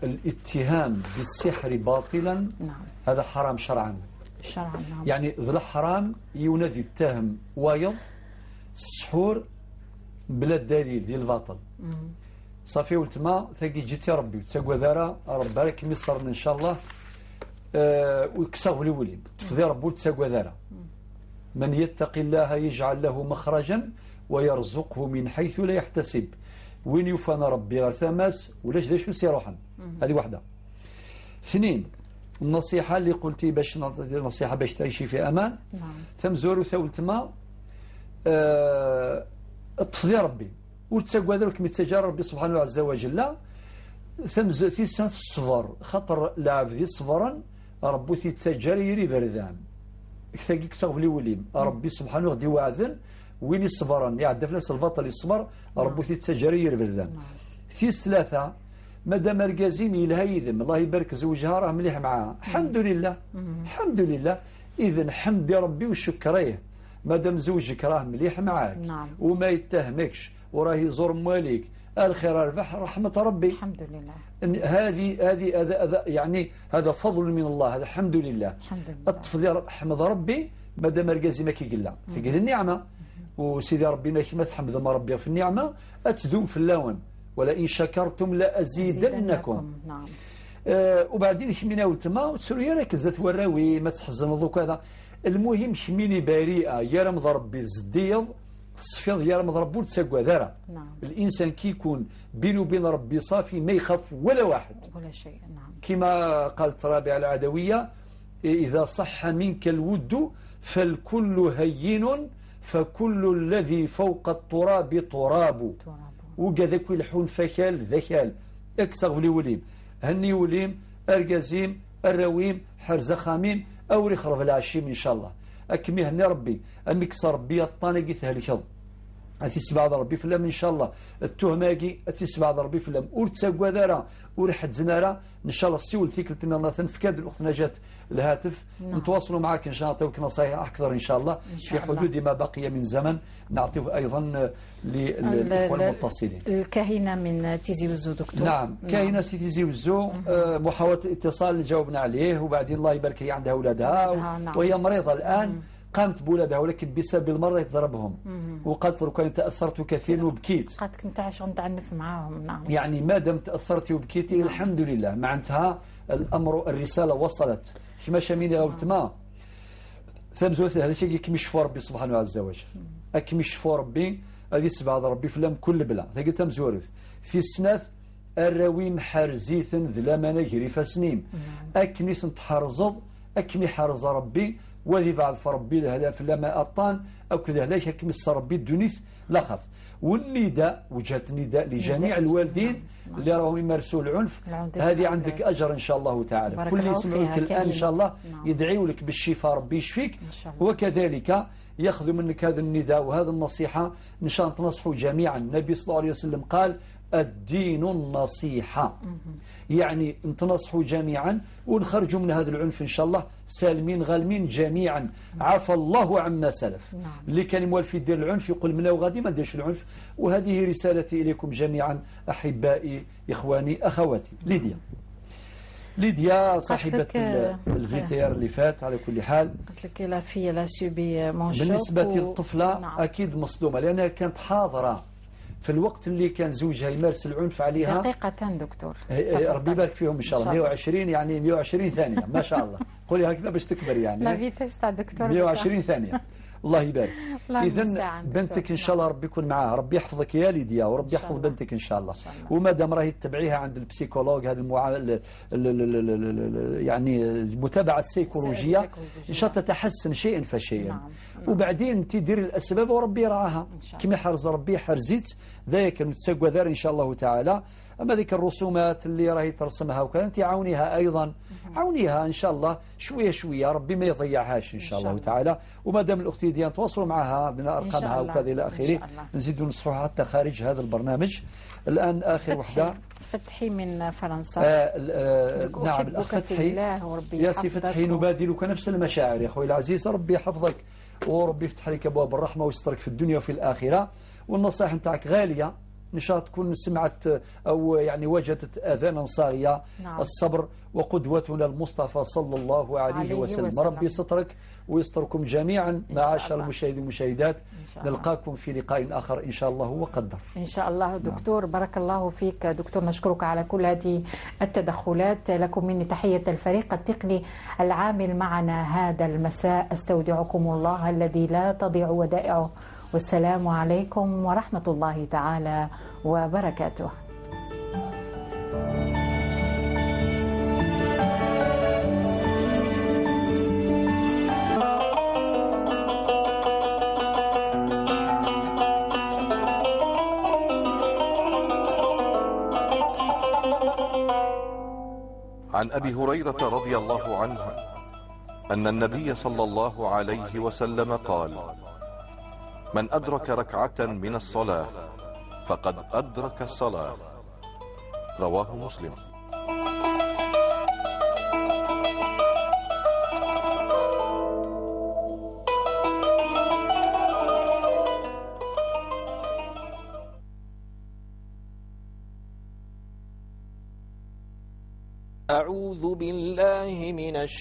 الاتهام بالسحر باطلا. نعم. هذا حرام شرعا. شرعا. نعم. يعني ذا الحرام ينادي التهم وايض السحور بلا دليل ديال الباطل. صافي ولتما ثاقي جيتي ربي وتساقوا ذارا ربك مصر ان شاء الله ويكسغ لي ولي تفضي ربو تساقوا ذارا. من يتقي الله يجعل له مخرجا ويرزقه من حيث لا يحتسب. وين يفانا ربي غير ثماس ولاش ذا شو سيروحا. هذه واحدة. اثنين، النصيحة اللي قلتي باش نصيحة باش تعيشي في أمان. نعم. ثم زورو ثولتما تفضي ربي وتساقوا ذلك متجار ربي سبحانه عز وجل. ثم ثيسان الصفر خاطر لعب ذي صفرا ربو تيتجار يري بردان كثاكي كسغ لي وليم ربي سبحانه غدي وعذن وين الصبران يعدى فلاس البطل الصبر ربو تيتجار يري بردان. ثيس ثلاثة، مادام ركازيم يلها يذم الله يبارك زوجها راه مليح معاها الحمد لله. الحمد لله. إذا حمدي ربي وشكريه مادام زوجك راه مليح معاك. نعم. وما يتهمكش وراه يزور مواليك الخير ربح رحمة ربي الحمد لله. هذه هذه هذا يعني هذا فضل من الله، هذا الحمد لله. الحمد لله. التفضيل حمد ربي مادام ركازي ما كيقلا في النعمة وسيدي ربي كما تحمد ما ربي في النعمة أتدوم في اللون ولئن شكرتم لأزيدنكم. نعم. وبعدين شمينا ولتما وتسرو راك زات وراوي ما تحزن دوك هذا. المهم شميني بريئة يا رمض ربي زديض الصفيض يا رمض ربي تساقوا ذرا. نعم. الإنسان كي يكون بينه وبين ربي صافي ما يخاف ولا واحد ولا شيء. نعم. كما قالت رابعة العدوية إذا صح منك الود فالكل هين فكل الذي فوق التراب تراب. وكذاك يلحون فكال ذكال اكسغ لي وليم هني وليم ارجازيم الرويم حرزه خاميم او رخرف العشيم ان شاء الله. اكمي هني ربي امكس ربي الطانقي تهلكض اتي سبعة ربي فلام ان شاء الله التهماكي اتي سبعة ربي فلام اور تساقوا ذارا اور حد زنارا ان شاء الله سيول ثيكلتنا الله تنفكاد الاخت نجاة الهاتف. نعم. نتواصلوا معك ان شاء الله نعطيوك نصائح اكثر ان شاء الله في حدود ما بقي من زمن نعطيه ايضا للاخوة المتصلين. الكاهنه من تيزي وزو دكتور. نعم. كاهنه سي تيزي وزو محاولة الاتصال اللي جاوبنا عليه وبعدين الله يبارك هي عندها اولادها. نعم. وهي مريضه الان. قامت بولادها ولكن بسبب المرض يضربهم. وقالت لو تاثرت كثيرا وبكيت. قالت كنت عشان نتعنف معاهم. نعم. يعني ما دام تاثرتي وبكيتي. نعم. الحمد لله معناتها الامر الرسالة وصلت كما شاميني غاولت ما ثم هذا الشيء كيما يشفو ربي سبحانه عز وجل. اكمي يشفو ربي هذه سبعة ربي فلام كل بلا ثقي تم زورث في السناث الرويم حرزيثن ذلامنا جريفة سنيم. اكني تحرزض اكمي حرز ربي وذي بعد فربي لهلا في لما أطان أو كذا ليش كمس ربي الدنيث لا والنداء وجهة النداء لجميع الوالدين اللي راهم يمارسوا العنف. هذه عندك أجر إن شاء الله تعالى. كل اللي يسمعوك الآن إن شاء الله يدعيوا لك بالشفاء ربي يشفيك. وكذلك ياخذوا منك هذا النداء وهذا النصيحة إن شاء الله تنصحوا جميعا. النبي صلى الله عليه وسلم قال الدين النصيحة. يعني نتنصحوا جميعا ونخرجوا من هذا العنف إن شاء الله سالمين غالمين جميعا. عفى الله عما سلف. نعم. اللي كان موالف يدير العنف يقول من وغادي ما نديرش العنف. وهذه رسالتي إليكم جميعا أحبائي إخواني أخواتي. ليديا ليديا صاحبة الفيتير اللي فات على كل حال قلت لك la fille elle a subi mon choc بالنسبة للطفلة. نعم. أكيد مصدومة لأنها كانت حاضرة في الوقت اللي كان زوجها يمارس العنف عليها. دقيقة دكتور ربي يبارك فيهم إن شاء الله. 120 يعني 120 ثانية ما شاء الله. قولي هكذا باش تكبر يعني la vitesse تاع دكتور 120 ثانية الله يبارك. إذا بنتك إن شاء الله ربي يكون معاها، ربي يحفظك يا ليديا وربي يحفظ بنتك إن شاء الله. وما دام راهي تتبعيها عند ال psychologue هذا يعني المتابعة السيكولوجية إن شاء الله تتحسن شيئا فشيئا. نعم. وبعدين انت ديري الأسباب وربي يرعاها كما حرز ربي حرزيت ذاك نتسقى ذار إن شاء الله تعالى. اما ذيك الرسومات اللي راهي ترسمها وكذا انت عاونيها ايضا، عاونيها ان شاء الله شوية شوية، ربي ما يضيعهاش ان شاء الله تعالى. وما دام الاخت ديان تواصلوا معها، عندنا ارقامها وكذا الى اخره، نزيدوا نصحوها حتى خارج هذا البرنامج. الان اخر وحده، فتحي من فرنسا. نعم الاخ فتحي، يا سي فتحي نبادلك نفس المشاعر يا اخوي العزيز، ربي يحفظك وربي يفتح لك ابواب الرحمة ويسترك في الدنيا وفي الاخرة. والنصائح نتاعك غالية، ان شاء الله تكون سمعت او يعني وجدت اذانا صاغيه. نعم. الصبر وقدوتنا المصطفى صلى الله عليه وسلم. ربي يسترك ويستركم جميعا معاشر المشاهدين والمشاهدات. نلقاكم في لقاء اخر ان شاء الله وقدر. ان شاء الله دكتور. نعم. بارك الله فيك دكتور، نشكرك على كل هذه التدخلات. لكم مني تحية الفريق التقني العامل معنا هذا المساء، استودعكم الله الذي لا تضيع ودائعه، والسلام عليكم ورحمة الله تعالى وبركاته. عن أبي هريرة رضي الله عنه أن النبي صلى الله عليه وسلم قال: من أدرك ركعة من الصلاة فقد أدرك الصلاة. رواه مسلم. أعوذ بالله من الشيطان